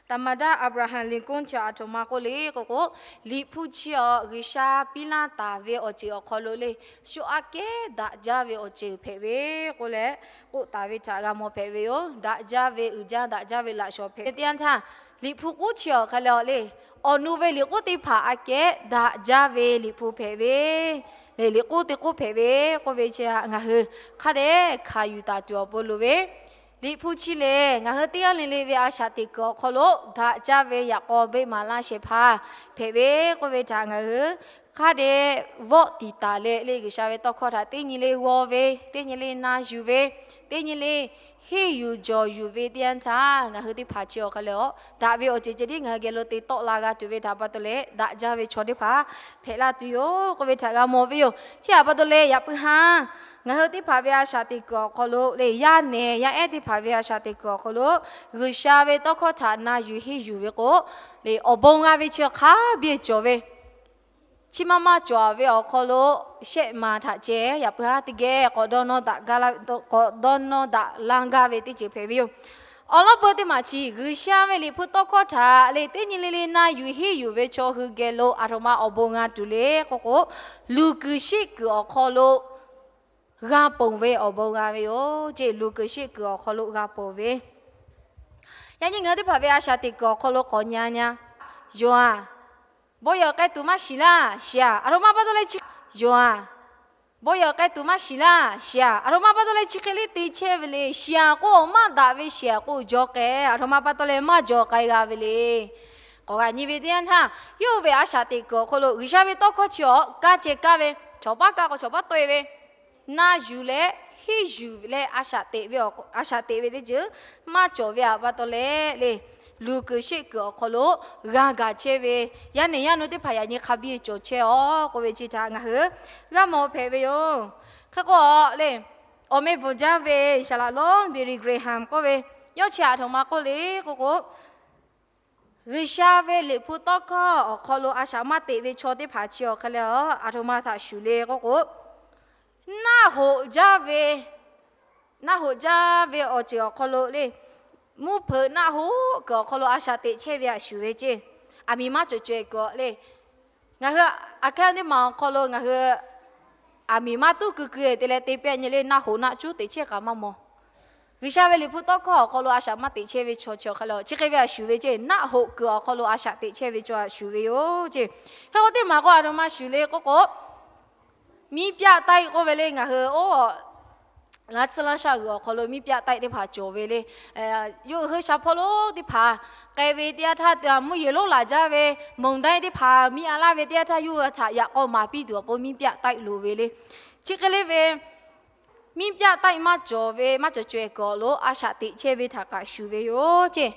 သမ္မတ Abraham Lincoln chi aˬ htoꞈ ma k'oˆ le k'oˆ k'o, Liꞈ hpu chi awˬ G'uiˬsha piˇ laˇ taˍ ve awˬ ceuˬ awˬ hk'aw lo le, shu aꞈ kehˉ daꞈ jaˇ ve awˬ ceuˬ hpehꞈ ve k'oˆ leh, k'oˆ taˍ ve htaꞈ g'a mawˬ hpehꞈ ve yoˬ. Daꞈ jaˇ ve uiˍ jaˇ daꞈ jaˇ ve laꞈ shawnˍ hpehꞈ ve teˇ yanˇ htaˇ, Liꞈ hpu k'oˆ chi awˬ hk'a leh awˬ le, awˬ nu ve liꞈ k'oˆ teˇ hpaˍ aꞈ kehˉ daꞈ jaˇ ve Liꞈ hpu hpehꞈ ve, le Liꞈ k'oˆ teˇ k'oˆ hpehꞈ ve k'oˆ ve chi ngaˬ hui hk'a dehꞈ hkanˍ yuˬ taˍ tuˬ awˬ pon loˍ ve, Liꞈ hpu chi lehˬ ngaˬ hui teˇ g'aˇ le le ve a shaꞈ teꞈ kuiˬ awˬ hk'aw lo daꞈ jaˇ ve yaꞈ k'aw beˆ maˍ laˇ shehˍ hpaˇ hpehꞈ ve k'oˆ ve htaꞈ ngaˬ hui hk'a dehꞈ vawˆ tiˍ taˍ leh le, G'uiˬsha ve tawˇ hkawˇ htaꞈ teˇ nyi le g'aw ve, teˇ nyi le na yuˬ ve, teˇ nyi le henˇ yuˬ jawˬ yuˬ ve teˇ yanˇ htaˇ, ngaˬ hui teˇ hpaˍ chi awˬ hk'a leh awˬ daꞈ ve awˬ ceuˬ ceh tiˉ ngaˬ hui geh lo te tawˆ la g'a tuˬ ve htaꞈ pa taw leh, daꞈ jaˇ ve chaw teˇ hpaˍ hpehꞈ la tuˬ yoˬ k'oˆ ve htaꞈ g'a mawˬ ve yoˬ. Chi htaꞈ pa taw leh yaꞈ puiˉ haˉ, ngaˬ hui teˇ hpaˍ ve a shaꞈ teꞈ kuiˬ awˬ hk'aw lo le, yaˇ nehˬ yaˇ ehˉ teˇ hpaˍ ve a shaꞈ teꞈ kuiˬ awˬ hk'aw lo G'uiˬsha ve tawˇ hkawˇ htaꞈ na yuˬ henˇ yuˬ ve k'o, le awˬ bon g'a ve chi hk'a biˇ cawˬ ve, chi maˇ maˇ cawˬ ve awˬ hk'aw lo shehˆ maˬ htaꞈ ceh yaꞈ puiˉ haˉ teˇ geh k'awꞈ dawˇ nawˇ daꞈ gaˇ la, k'awꞈ dawˇ nawˇ daꞈ laˇ gaˇ ve teˇ ceuˬ hpehꞈ ve yoˬ. Awˬ lawn peu teˇ maˬ chi G'uiˬsha ve Liꞈ hpu tawˇ hkawˇ htaꞈ le teˇ nyi le le na yuˬ henˇ yuˬ ve chaw hui geh lo aˬ htoꞈ ma awˬ bon g'a tuˬ le k'oˆ k'o, luˬ kuiˬ sheˆ kuiˬ awˬ hk'aw lo g'a ponˬ ve awˬ bon g'a ve yoˬ. Ceˇ, luˬ kuiˬ sheˆ kuiˬ awˬ hk'aw lo g'a ponˬ ve, yaꞈ nyi ngaˬ hui teˇ hpaˍ ve a shaꞈ teꞈ kuiˬ awˬ hk'aw lo k'awꞈ nyi a nyi a, yonˍ a, bon yehˬ k'ai tuˬ maˇ shiˍ laˇ shiˍ a, aˬ htoꞈ ma pa taw leh chi, yonˍ a, bon yehˬ k'ai tuˬ maˇ shiˍ laˇ shiˍ a, aˬ htoꞈ ma pa taw leh chi hk'e le te chehˇ ve le. Shiˍ a k'o, maˇ daꞈ ve shiˍ a k'o, jaw k'ai, aˬ htoꞈ ma pa taw leh maˇ jaw k'ai g'a ve le. K'awꞈ g'a nyi ve teˇ yanˇ htaˇ, yawˇ hui ve a shaꞈ teꞈ kuiˬ awˬ hk'aw lo G'uiˬsha ve tawˇ hkawˇ chi awˬ kaˇ ceh kaˇ ve, chaw paˉ kaˇ k'o chaw paˉ tawˆ e ve, na yuˬ leh henˇ yuˬ leh a shaꞈ teꞈ ve, a shaꞈ teꞈ ve teˇ ceuˬ maˇ cawˬ ve aꞈ pa taw leh le, luˬ kuiˬ sheˆ kuiˬ awˬ hk'aw lo g'a gaˬ chehˇ ve yaˇ nehˬ yaˇ nu teˇ hpaˍ yaꞈ nyi hk'a biˇ cawˬ chehˇ aw k'oˆ ve chi htaꞈ ngaˬ hui g'a mawˬ hpehꞈ ve yoˬ. Hk'e k'o le, awˬ meh bvuhˬ jaˇ ve saˍ laꞈ lonˉ Billy Graham k'oˆ ve, yawˇ chi aˬ htoꞈ ma k'oˆ le k'oˆ k'o, G'uiˬsha ve Liꞈ hpu tawˇ hkawˇ awˬ hk'aw lo a shaꞈ maˇ teꞈ ve chaw teˇ hpaˍ chi awˬ hk'a leh a, aˬ htoꞈ ma htaꞈ shuˍ le k'oˆ k'o, naˆ hoꞈ jaˇ ve, naˆ hoꞈ jaˇ ve awˬ ceuˬ awˬ hk'aw lo le, mvuhˇ hpeuꞈ naˆ hoꞈ kuiˬ awˬ hk'aw lo a shaꞈ teꞈ chehˇ ve a shuˍ ve ceˇ, aˬ miˍ maˇ cawˬ caweh kuiˬ le. Ngaˬ hui aˬ hkehˉ teˇ maˬ awˬ hk'aw lo ngaˬ hui aˬ miˍ maˇ tuˉ keu keu te leh te pehˇ nyi le, naˆ hoꞈ naˆ cuˉ teꞈ chehˇ kaꞈ maˇ mawˬ. G'uiˬsha ve Liꞈ hpu tawˇ hkawˇ awˬ hk'aw lo a shaꞈ maˇ teꞈ chehˇ ve chaw chi awˬ hk'aw lo chi hk'e ve a shuˍ ve ceˇ, naˆ hoꞈ kuiˬ awˬ hk'aw lo a shaꞈ teꞈ chehˇ ve chaw a shuˍ ve yoˬ ceˇ. Hk'e k'o teˇ maˬ k'o a htoꞈ ma shuˍ le k'oˆ k'o, miˉ pyaˆ taiˆ k'oˆ ve le ngaˬ hui oˇ laˇ tcuhˇ laˇ shaˆ g'uiˬ awˬ hk'aw lo miˉ pyaˆ taiˆ teˇ hpaˍ cawˬ ve le. Yawˇ hui shaˍ hpawˇ lonˉ teˇ hpaˍ k'ai ve teˇ yanˇ htaˇ, mvuhˇ yeˬ lonˉ laˬ jaˇ ve မုန်တိုင်း teˇ hpaˍ miˇ a laˇ ve teˇ yanˇ htaˇ yawˇ hui htaꞈ yaꞈ k'aw maˍ piˇ tuˬ awˬ pon miˉ pyaˆ taiˆ loˍ ve le. Chi hk'e le ve miˉ pyaˆ taiˆ maˇ cawˬ ve, maˇ cawˬ caweh kuiˬ awˬ lo a shaꞈ teꞈ chehˇ ve htaꞈ kaꞈ shuˍ ve yoˬ ceˇ.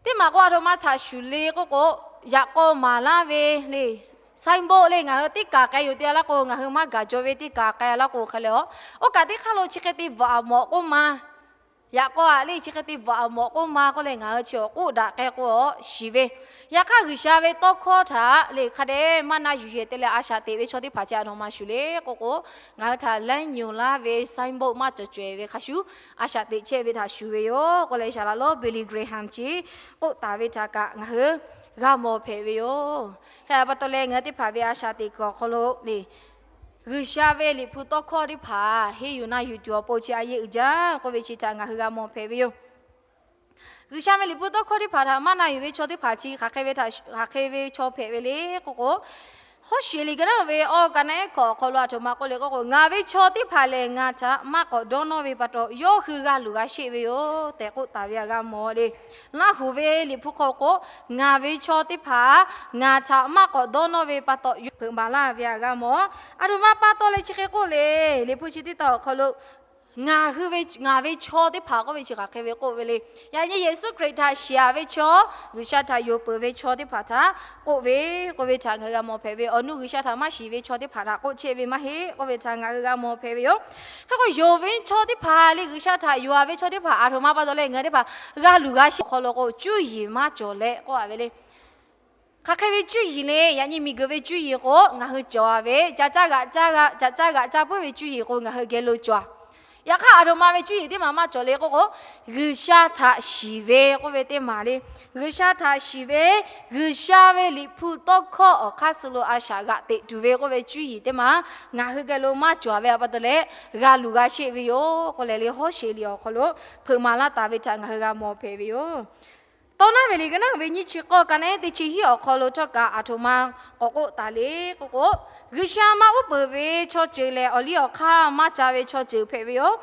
Teˇ maˬ k'o a htoꞈ ma htaꞈ shuˍ le k'oˆ k'o, yaꞈ k'aw maˍ laˇ ve le, signboard le ngaˬ hui teˇ kaˬ k'ai yoˬ te a laˇ k'o, ngaˬ hui maˇ gaˬ jaw ve teˇ kaˬ k'ai a laˇ k'o hk'e le a, oˇ kaꞈ teˇ hk'aˇ lo chi hk'e te bvuhꞈ a mawꞈ k'oˆ ma, yaꞈ k'aw a le chi hk'e te bvuhꞈ a mawꞈ k'oˆ ma k'oˆ leh ngaˬ hui chi awˬ k'oˆ daꞈ k'ai k'o a shiˍ ve. Yaꞈ hk'aˇ G'uiˬsha ve tawˇ hkawˇ htaꞈ le hk'a dehꞈ maˇ na yuˬ yehˬ te leh a shaꞈ teꞈ ve chaw teˇ hpaˍ chi a htoꞈ ma shuˍ le k'oˆ k'o, ngaˬ hui htaꞈ laiˉ nyi laˇ ve signboard maˇ cawˬ caweh ve hk'a shuˍ a shaꞈ teꞈ chehˇ ve htaꞈ shuˍ ve yoˬ k'oˆ leh, saˍ laꞈ lonˉ Billy Graham chi k'oˆ taˍ ve htaꞈ kaꞈ ngaˬ hui g'a mawˬ hpehꞈ ve yoˬ. Hk'e a pa taw leh ngaˬ hui teˇ hpaˍ ve a shaꞈ teꞈ kuiˬ awˬ hk'aw lo le G'uiˬsha ve Liꞈ hpu tawˇ hkawˇ teˇ hpaˍ henˇ yuˬ na yuˬ tuˬ awˬ pon chi a yehˬ uiˍ jaˇ k'oˆ ve chi htaꞈ ngaˬ hui g'a mawˬ hpehꞈ ve yoˬ. G'uiˬsha ve Liꞈ hpu tawˇ hkawˇ teˇ hpaˍ htaꞈ maˇ na yuˬ ve chaw teˇ hpaˍ chi hk'aˬ hk'e ve chaw hpehꞈ ve le k'oˆ k'o, Hawˉsheˍ liꞈ ka naˉ ve awˬ ka naˉ ehˉ hkawꞈ awˬ hk'aw lo a htoꞈ ma k'oˆ le k'oˆ k'o, Ngaˬ ve chaw teˇ hpaˍ lehˬ ngaˬ htaꞈ maˇ k'awꞈ dawˇ nawˇ ve pa taw, yawˇ hui g'a luˬ g'a sheˆ ve yoˬ tehꞈ k'oˆ taˍ ve htaꞈ g'a mawˬ le. Laˇ huˍ ve Liꞈ hpu hk'aw k'o, Ngaˬ ve chaw teˇ hpaˍ ngaˬ htaꞈ maˇ k'awꞈ dawˇ nawˇ ve pa taw, yawˇ hpeuꞈ maˍ laˇ ve htaꞈ g'a mawˬ. A htoꞈ ma pa taw leh chi hk'e k'oˆ le, Liꞈ hpu chi teˇ tawn awˬ hk'aw lo ngaˬ hui ve, ngaˬ ve chaw teˇ hpaˍ k'oˆ ve chi hk'aˬ hk'e ve k'oˆ ve le. Yaꞈ nyi Yeˍsuˆ Hkriꞈ htaꞈ shiˍ a ve chaw, G'uiˬsha htaꞈ yonˍ peuˬ ve chaw teˇ hpaˍ htaꞈ k'oˆ ve, k'oˆ ve htaꞈ ngaˬ hui g'a mawˬ hpehꞈ ve. Awˬ nu G'uiˬsha htaꞈ maˇ shiˍ ve chaw teˇ hpaˍ htaꞈ k'oˆ chehˇ ve maˇ heˆ k'oˆ ve htaꞈ ngaˬ hui g'a mawˬ hpehꞈ ve yoˬ. Hk'e k'o yonˍ ve chaw teˇ hpaˍ le, G'uiˬsha htaꞈ yonˍ a ve chaw teˇ hpaˍ a htoꞈ ma pa taw leh ngaˬ hui teˇ hpaˍ g'a luˬ g'a sheˆ awˬ hk'aw lo k'o, cuˇ yiˍ maˇ cawˬ leh k'oˆ a ve le. Hk'aˬ hk'e ve cuˇ yiˍ le, yaꞈ nyi miˬguiˬ ve cuˇ yiˍ k'o ngaˬ hui cawˬ a ve, ca caˇ g'aꞈ caˇ g'a, ca caˇ g'aꞈ ca puiˉ ve cuˇ yiˍ k'o ngaˬ hui geh lo cawˬ a. Yaꞈ hk'aˇ a htoꞈ ma ve cuˇ yiˍ teˇ maˬ maˇ cawˬ le k'oˆ k'o, G'uiˬsha htaꞈ shiˍ ve k'oˆ ve teˇ maˬ le. G'uiˬsha htaꞈ shiˍ ve, G'uiˬsha ve Liꞈ hpu tawˇ hkawˇ awˬ hk'aˇ suh lo a shaꞈ g'aꞈ teꞈ tuˬ ve k'oˆ ve cuˇ yiˍ teˇ maˬ ngaˬ hui geh lo maˇ cawˬ a ve a pa taw leh, g'a luˬ g'a sheˆ ve yoˬ k'oˆ leh le, Hawˉsheˍ liꞈ awˬ hk'aw lo hpeuꞈ maˍ laˇ taˍ ve htaꞈ ngaˬ hui g'a mawˬ hpehꞈ ve yoˬ. Tawˇ naˉ ve liꞈ ka naˉ ve nyiˇ chi k'awˇ ka naˉ ehˉ teˇ chi hiˉ awˬ hk'aw lo htawˇ kaꞈ a htoꞈ ma k'awꞈ k'oˆ taˍ le k'oˆ k'o, G'uiˬsha maˇ uˉ peunˍ ve chaw ceuˬ lehˬ, awˬ liˇ awˬ hk'aˇ maˇ ca ve chaw ceuˬ hpehꞈ ve yoˬ.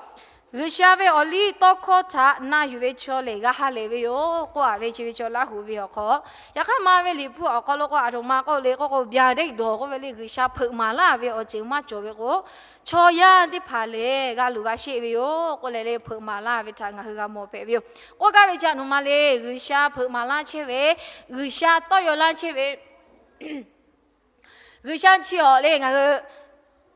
G'uiˬsha ve awˬ liˇ tawˇ hkawˇ htaꞈ na yuˬ ve chaw lehˬ g'a ha lehˬ ve yoˬ k'oˆ a ve chi ve chaw Laˇ huˍ ve awˬ hk'aw, yaꞈ hk'aˇ ma ve Liꞈ hpu awˬ hk'aw lo k'o a htoꞈ ma k'oˆ le k'oˆ k'o, ဗျာဒိတ်တော် k'oˆ ve le, G'uiˬsha hpeuꞈ maˍ laˇ ve awˬ ceuˬ maˇ cawˬ ve k'o, chaw yaˇ teˇ hpaˍ lehˬ g'a luˬ g'a sheˆ ve yoˬ k'oˆ leh le, hpeuꞈ maˍ laˇ ve htaꞈ ngaˬ hui g'a mawˬ hpehꞈ ve yoˬ. K'oˆ gaˇ ve chi a htoꞈ ma le, G'uiˬsha hpeuꞈ maˍ laˇ chehˇ ve, G'uiˬsha tawˇ yaw laˇ chehˇ ve, G'uiˬsha chi awˬ le ngaˬ hui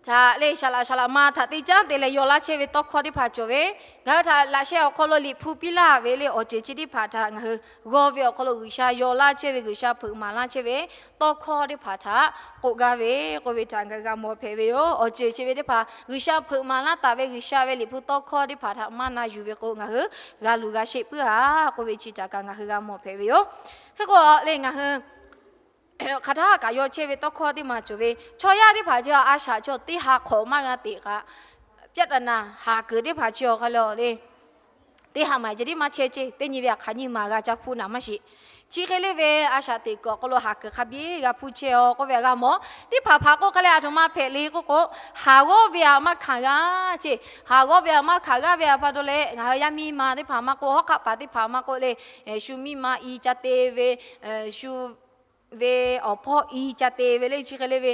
htaꞈ le, saˍ laꞈ saˍ laꞈ ma htaꞈ te caˉ te leh yaw laˇ chehˇ ve tawˇ hkawˇ teˇ hpaˍ cawˬ ve, ngaˬ hui htaꞈ laꞈ sheh awˬ hk'aw lo Liꞈ hpu piˇ laˇ ve le, awˬ ceuˬ chi teˇ hpaˍ htaꞈ ngaˬ hui g'aw ve awˬ hk'aw lo G'uiˬsha yaw laˇ chehˇ ve, G'uiˬsha hpeuꞈ maˍ laˇ chehˇ ve tawˇ hkawˇ teˇ hpaˍ htaꞈ k'oˆ gaˇ ve k'oˆ ve htaꞈ ngaˬ hui g'a mawˬ hpehꞈ ve yoˬ. Awˬ ceuˬ chi ve teˇ hpaˍ G'uiˬsha hpeuꞈ maˍ laˇ taˍ ve, G'uiˬsha ve Liꞈ hpu tawˇ hkawˇ teˇ hpaˍ htaꞈ maˇ na yuˬ ve k'o, ngaˬ hui g'a luˬ g'a sheˆ puiˉ a k'oˆ ve chi htaꞈ kaꞈ ngaˬ hui g'a mawˬ hpehꞈ ve yoˬ. Hk'e k'o le ngaˬ hui hk'aˬ htaˇ kaꞈ yaw chehˇ ve tawˇ hkawˇ teˇ maˬ cawˬ ve, chaw yaˇ teˇ hpaˍ chi a shaꞈ chaw teˇ ha hk'awꞈ maˇ g'a teꞈ kaꞈ, ပြဿနာ haˍ kuiˬ teˇ hpaˍ chi awˬ hk'aw lo le, teˇ ha maˬ ceh tiˉ maˇ chehˇ ceˇ, teˇ nyi ve hk'aˬ nyi maˬ g'a ca hpuˇ naˍ maˇ sheˍ. Chi hk'e le ve a shaꞈ teꞈ kuiˬ awˬ hk'aw lo haˍ kuiˬ hk'a biˇ g'a hpuˇ chehˇ a k'oˆ ve htaꞈ g'a mawˬ. Teˇ hpaˍ hpaˍ k'oˆ hk'a le a htoꞈ ma hpehꞈ le k'oˆ k'o, haˍ g'awˇ ve htaꞈ maˇ hkanˍ g'a ceˇ. Haˍ g'awˇ ve htaꞈ maˇ hkanˍ g'aˇ ve htaꞈ pa taw leh ngaˬ hui yaˇ miˇ ma teˇ hpaˍ maˇ k'oˆ, hawˉ hk'aˆ paˍ teˇ hpaˍ maˇ k'oˆ le, shu miˇ ma i ca te ve, shu ve awˬ hpawˇ i ca te ve le, chi hk'e le ve,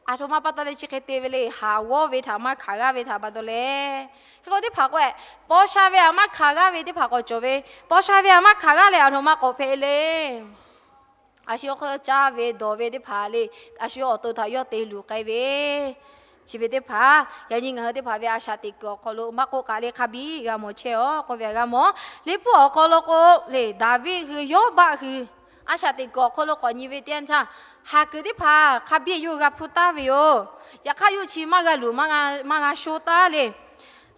a htoꞈ ma pa taw leh chi hk'e te ve le, haˍ g'awˇ ve htaꞈ maˇ hkanˍ g'aˇ ve htaꞈ pa taw leh. Hk'e k'o teˇ hpaˍ k'o, paw sha ve htaꞈ maˇ hkanˍ g'aˇ ve teˇ hpaˍ k'awꞈ cawˬ ve, paw sha ve htaꞈ maˇ hkanˍ g'aˇ leh a htoꞈ ma k'awꞈ hpehꞈ le. A shu hk'aw caˇ ve dawˬ ve teˇ hpaˍ le, a shu awˬ to htaꞈ yawˇ te luˬ k'ai ve, chi ve teˇ hpaˍ yaꞈ nyi ngaˬ hui teˇ hpaˍ ve a shaꞈ teꞈ kuiˬ awˬ hk'aw lo maˇ k'oˆ k'aꞈ le hk'a biˇ g'a mawˬ chehˇ a k'oˆ ve htaꞈ g'a mawˬ. Liꞈ hpu awˬ hk'aw lo k'o le, Daˍviˆ hui Yawˇbaˆ hui a shaꞈ teꞈ kuiˬ awˬ hk'aw lo k'awꞈ nyi ve teˇ yanˇ htaˇ, haˍ kuiˬ teˇ hpaˍ hk'a biˇ yawˇ hui g'a hpuˇ taˍ ve yoˬ. Yaꞈ hk'aˇ yawˇ chi maˇ g'a luˬ maˇ g'a sho taˍ le.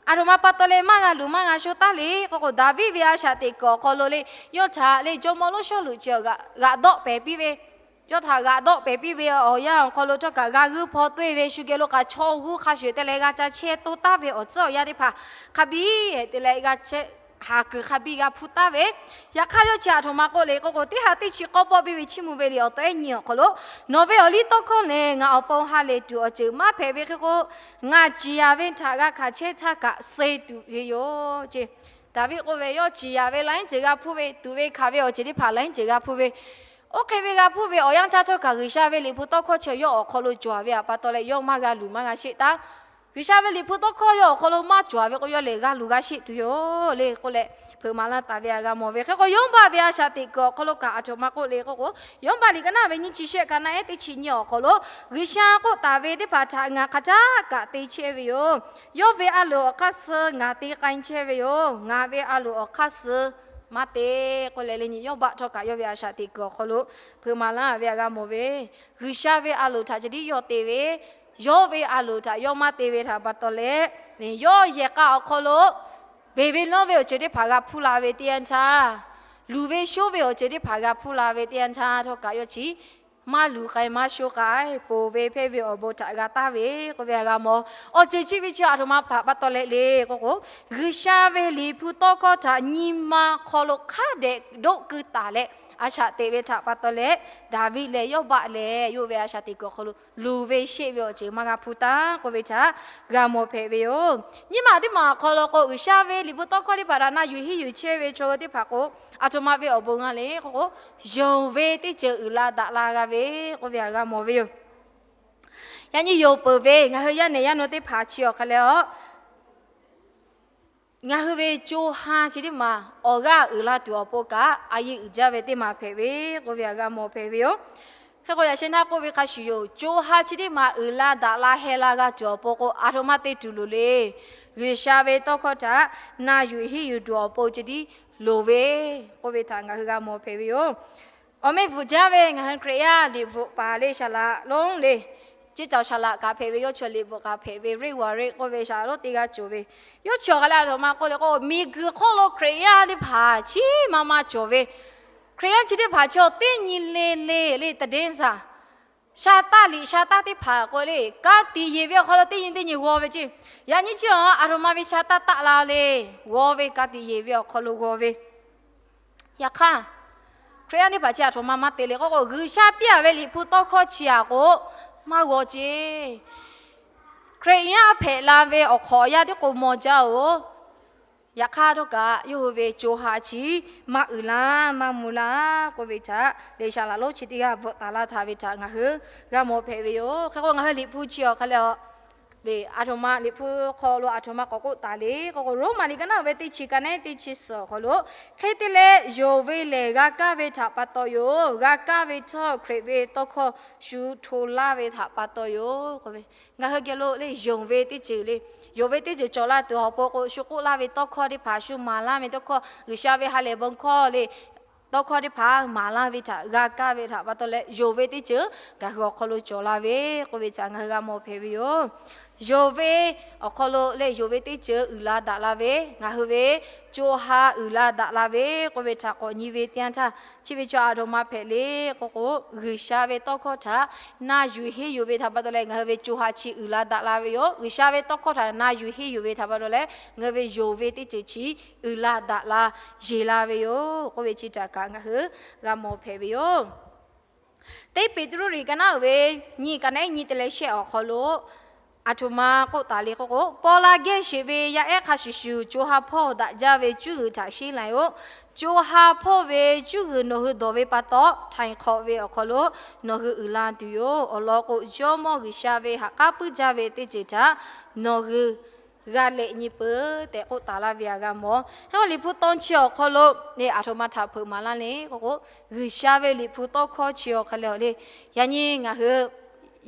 A htoꞈ ma pa taw leh maˇ g'a luˬ maˇ g'a sho taˍ le k'oˆ k'o, Daˍviˆ ve a shaꞈ teꞈ kuiˬ awˬ hk'aw lo le, yawˇ htaꞈ le jawˇmawˇ lonˉ Sawˉluꞈ chi g'aꞈ dawˆ pehˍ piˇ ve, yawˇ htaꞈ g'aꞈ dawˆ pehˍ piˇ ve awˬ yanˇ awˬ hk'aw lo htawˇ kaꞈ g'a g'uiˇ hpaw toˆ e ve, shu geh lo k'aꞈ chaw g'uˇ hk'a shuˍ te leh g'a ca chehˇ toˇ taˍ ve awˬ tcuhˉ awˬ yanˇ teˇ hpaˍ hk'a biˇ te leh g'a chehˇ haˍ kuiˬ hk'a biˇ g'a hpuˇ taˍ ve. Yaꞈ hk'aˇ yawˇ chi aˬ htoꞈ ma k'oˆ le k'oˆ k'o, teˇ ha teˇ chi k'awˇ pawˆ piˇ ve Chiˇ mvuh ve liꞈ awˬ taw ehˉ nyi awˬ hk'aw lo, Nawˬ ve awˬ liˇ tawˇ hkawˇ lehˬ ngaˬ awˬ pon ha lehˬ tuˬ awˬ ceuˬ maˇ hpehꞈ ve hk'e k'o, ngaˬ ciˍ yanˍ ve htaꞈ g'a hkanˍ chehˇ htaˇ kaꞈ suh tuˬ ve yoˬ ce. Daˍviˆ k'oˆ ve, yawˇ ciˍ yanˍ ve la iˉ ceuˬ g'a hpuˇ ve, tuꞈ ve hkanˍ ve awˬ ceuˬ teˇ hpaˍ la iˉ ceuˬ g'a hpuˇ ve, oˇ hk'e ve g'a hpuˇ ve awˬ yanˇ htaˇ htawˇ kaꞈ G'uiˬsha ve liꞈ hpu tawˇ hkawˇ chi yawˇ awˬ hk'aw lo cawˬ ve pa taw leh, yawˇ maˇ g'a luˬ maˇ g'a sheˆ taˍ. G'uiˬsha ve liꞈ hpu tawˇ hkawˇ yawˇ awˬ hk'aw lo maˇ cawˬ ve k'o, yawˇ lehˬ g'a luˬ g'a sheˆ tuˬ yoˬ le k'oˆ leh, hpeuꞈ maˍ laˇ taˍ ve htaꞈ g'a mawˬ ve. Hk'e k'o, Yawˇbaˆ ve a shaꞈ teꞈ kuiˬ awˬ hk'aw lo kaꞈ aˬ htoꞈ ma k'oˆ le k'oˆ k'o, Yawˇbaˆ liꞈ ka naˉ ve nyiˇ chi shehˆ ka naˉ ehˉ teˇ chi nyi awˬ hk'aw lo, G'uiˬsha k'oˆ taˍ ve teˇ hpaˍ htaꞈ ngaˬ hk'aˬ htaˇ kaꞈ te chehˇ ve yoˬ. Yawˇ ve a loˍ awˬ hk'aˇ suh ngaˬ te k'ai chehˇ ve yoˬ. Ngaˬ ve a loˍ awˬ hk'aˇ suh maˇ te k'oˆ leh, le nyi Yawˇbaˆ htawˇ kaꞈ yawˇ ve a shaꞈ teꞈ kuiˬ awˬ hk'aw lo hpeuꞈ maˍ laˇ ve htaꞈ g'a mawˬ ve. G'uiˬsha ve a loˍ htaꞈ ceh tiˉ yawˇ te ve, yawˇ ve a loˍ htaꞈ yawˇ maˇ te ve htaꞈ pa taw leh, yawˇ yehˬ k'a awˬ hk'aw lo beˬ ve lawˇ ve awˬ ceuˬ teˇ hpaˍ g'a hpuˇ la ve teˇ yanˇ htaˇ, luˬ ve shoˉ ve awˬ ceuˬ teˇ hpaˍ g'a hpuˇ la ve teˇ yanˇ htaˇ htawˇ kaꞈ yawˇ chi maˇ luˬ k'ai maˇ shoˉ k'ai, ponˬ ve hpehˇ ve awˬ bon htaꞈ g'a taˍ ve k'oˆ ve htaꞈ g'a mawˬ. Awˬ ceuˬ chi ve chi aˬ htoꞈ ma hpaˍ pa taw leh le k'oˆ k'o, G'uiˬsha ve liꞈ hpu tawˇ hkawˇ htaꞈ nyi ma hk'aw lo hk'a dehꞈ doˆ keu taˍ leh a shaꞈ teꞈ ve htaꞈ pa taw leh, Daˍviˆ leh Yawˇbaˆ lehˬ yawˇ ve a shaꞈ teꞈ kuiˬ awˬ hk'aw lo luˬ ve sheˆ ve awˬ ceuˬ maˇ g'a hpuˇ taˍ k'oˆ ve htaꞈ g'a mawˬ hpehꞈ ve yoˬ. Nyiˇ maˬ teˇ maˬ awˬ hk'aw lo k'o, G'uiˬsha ve liꞈ hpu tawˇ hkawˇ teˇ hpaˍ htaꞈ na yuˬ henˇ yuˬ chehˇ ve chaw hui teˇ hpaˍ k'o, aˬ htoꞈ ma ve awˬ bon g'a le k'oˆ k'o, yonˍ ve teˇ ceuˬ uiˍ la daꞈ la g'a ve k'oˆ ve htaꞈ g'a mawˬ ve yoˬ. Yaꞈ nyi yonˍ peuˬ ve ngaˬ hui yaˇ nehˬ yaˇ naw teˇ hpaˍ chi awˬ hk'a leh a, ngaˬ hui ve co ha chi teˇ maˬ awˬ g'aˇ uiˍ la tuˬ awˬ pon kaꞈ a yiˇ uiˍ jaˇ ve teˇ maˬ hpehꞈ ve k'oˆ ve htaꞈ g'a mawˬ hpehꞈ ve yoˬ. Hk'e k'o, yaꞈ sheh naˆ k'oˆ ve hk'a shuˍ yoˬ. Co ha chi teˇ maˬ uiˍ la daꞈ la heh la g'a tuˬ awˬ pon k'o, aˬ htoꞈ ma te tuˬ loˍ le. G'uiˬsha ve tawˇ hkawˇ htaꞈ na yuˬ henˇ yuˬ tuˬ awˬ pon ceh tiˉ loˍ ve k'oˆ ve htaꞈ ngaˬ hui g'a mawˬ hpehꞈ ve yoˬ. Awˬ meh bvuhꞈ jaˇ ve ngaˬ hui Hkriꞈ yaˇ liꞈ bvuhꞈ paˍ le shaˍ laꞈ lonˉ le, ceˇ caoˬ shaˍ laꞈ kaꞈ hpehꞈ ve, yawˇ chaw liꞈ bvuhꞈ kaꞈ hpehꞈ ve, Reˇwˍreˆ k'oˆ ve shaˍ laꞈ lonˉ teˇ g'aˇ cawˬ ve. Yawˇ chi awˬ hk'a leh aˬ htoꞈ ma k'oˆ le k'o, miˬguiˬ hk'oˆ lo Hkriꞈ yaˇ teˇ hpaˍ chi maˇ maˇ cawˬ ve. Hkriꞈ yaˇ chi teˇ hpaˍ chi awˬ teˇ nyi le le le သတင်းစာ sha taˆ liꞈ sha taˆ teˇ hpaˍ k'o le, ka tiꞈ yeˬ ve awˬ hk'aw lo teˇ nyi teˇ nyi g'aw ve ceˇ. Yaꞈ nyi chi awˬ aˬ htoꞈ ma ve sha taˆ taˆ la le, g'aw ve ka tiꞈ yeˬ ve awˬ hk'aw lo g'aw ve. Yaꞈ hk'aˇ, Hkriꞈ yaˇ teˇ hpaˍ chi aˬ htoꞈ ma maˇ te le k'oˆ k'o, G'uiˬsha piˇ a ve liꞈ hpu tawˇ hkawˇ chi aˬ k'o maˇ g'aw ceˇ. Hkriꞈ yaˇ hpehꞈ la ve awˬ hk'awꞈ yaˇ tiˉ k'o maw jaˇ oˬ. Yaꞈ hk'aˇ htawˇ kaꞈ yawˇ hui ve co ha chi maˇ uiˍ la maˇ mvuh la k'oˆ ve htaꞈ le shaˍ laꞈ lonˉ chi teˇ g'aˇ bvuhꞈ taˍ laˇ htaꞈ ve htaꞈ ngaˬ hui g'a mawˬ hpehꞈ ve yoˬ. Hk'e k'o, ngaˬ hui liꞈ hpu chi awˬ hk'a leh a, le, aˬ htoꞈ ma liꞈ hpu hk'aw lo aˬ htoꞈ ma k'awꞈ k'oˆ taˍ le k'oˆ k'o, Roˉmaꞈ liꞈ ka naˉ ve teˇ chi ka naˉ teˇ chi suhˍ awˬ hk'aw lo, hk'e te leh yonˍ ve lehˬ g'a kaˇ ve htaꞈ pa taw yoˬ. G'a kaˇ ve htawˇ Hkriꞈ ve tawˇ hkawˇ shu hto laˇ ve htaꞈ pa taw yoˬ k'oˆ ve. Ngaˬ hui geh lo le yonˍ ve teˇ ceuˬ le, yonˍ ve teˇ ceuˬ cawˬ la tuˬ awˬ pon k'o, shu k'oˆ laˇ ve tawˇ hkawˇ teˇ hpaˍ, shu maˍ laˇ ve tawˇ hkawˇ, G'uiˬsha ve ha lehˬ bon hkawˇ le, tawˇ hkawˇ teˇ hpaˍ maˍ laˇ ve htaꞈ g'a kaˇ ve htaꞈ pa taw leh, yonˍ ve teˇ ceuˬ ngaˬ hui awˬ hk'aw lo cawˬ la ve k'oˆ ve htaꞈ ngaˬ hui g'a mawˬ hpehꞈ ve yoˬ. Yonˍ ve awˬ hk'aw lo leh yonˍ ve teˇ ceuˬ uiˍ la daꞈ la ve, ngaˬ hui ve co ha uiˍ la daꞈ la ve k'oˆ ve htaꞈ k'awꞈ nyi ve teˇ yanˇ htaˇ, chi ve chaw aˬ htoꞈ ma hpehꞈ le k'oˆ k'o, G'uiˬsha ve tawˇ hkawˇ htaꞈ na yuˬ henˇ yuˬ ve htaꞈ pa taw leh ngaˬ hui ve co ha chi uiˍ la daꞈ la ve yoˬ. G'uiˬsha ve tawˇ hkawˇ htaꞈ na yuˬ henˇ yuˬ ve htaꞈ pa taw leh ngaˬ hui ve yonˍ ve teˇ ceuˬ chi uiˍ la daꞈ la yeˬ la ve yoˬ k'oˆ ve chi htaꞈ kaꞈ ngaˬ hui g'a mawˬ hpehꞈ ve yoˬ. Teˇ Peˍtruˆ liꞈ ka naˉ uiˍ ve nyi ka naˉ nyi te leh shehˆ awˬ hk'aw lo aˬ htoꞈ ma k'oˆ taˍ le k'oˆ k'o, paw la gehˇ sheˍ ve yaˇ ehˉ hk'a shuˍ shuˍ co ha hpawˇ daꞈ jaˇ ve cuˇ g'uiˬ htaꞈ sheˉ laiˬ-oꞈ. Co ha hpawˇ ve cuˇ g'uiˬ nawˬ hui dawˬ ve pa taw, htaiˍ hk'awꞈ ve awˬ hk'aw lo nawˬ hui uiˍ la tuˬ yoˬ. Awˬ lawn k'o, Jawˇmawˇ G'uiˬsha ve ha k'aˉ puiˉ jaˇ ve teˇ ceuˬ htaꞈ nawˬ hui g'a lehꞈ nyi peuˬ tehꞈ k'oˆ taˍ laˇ ve htaꞈ g'a mawˬ. Hk'e k'o, liꞈ hpu tawˇ chi awˬ hk'aw lo aˬ htoꞈ ma htaꞈ hpeuꞈ maˍ laˇ le k'oˆ k'o, G'uiˬsha ve liꞈ hpu tawˇ hkawˇ chi awˬ hk'aw lo le, yaꞈ nyi ngaˬ hui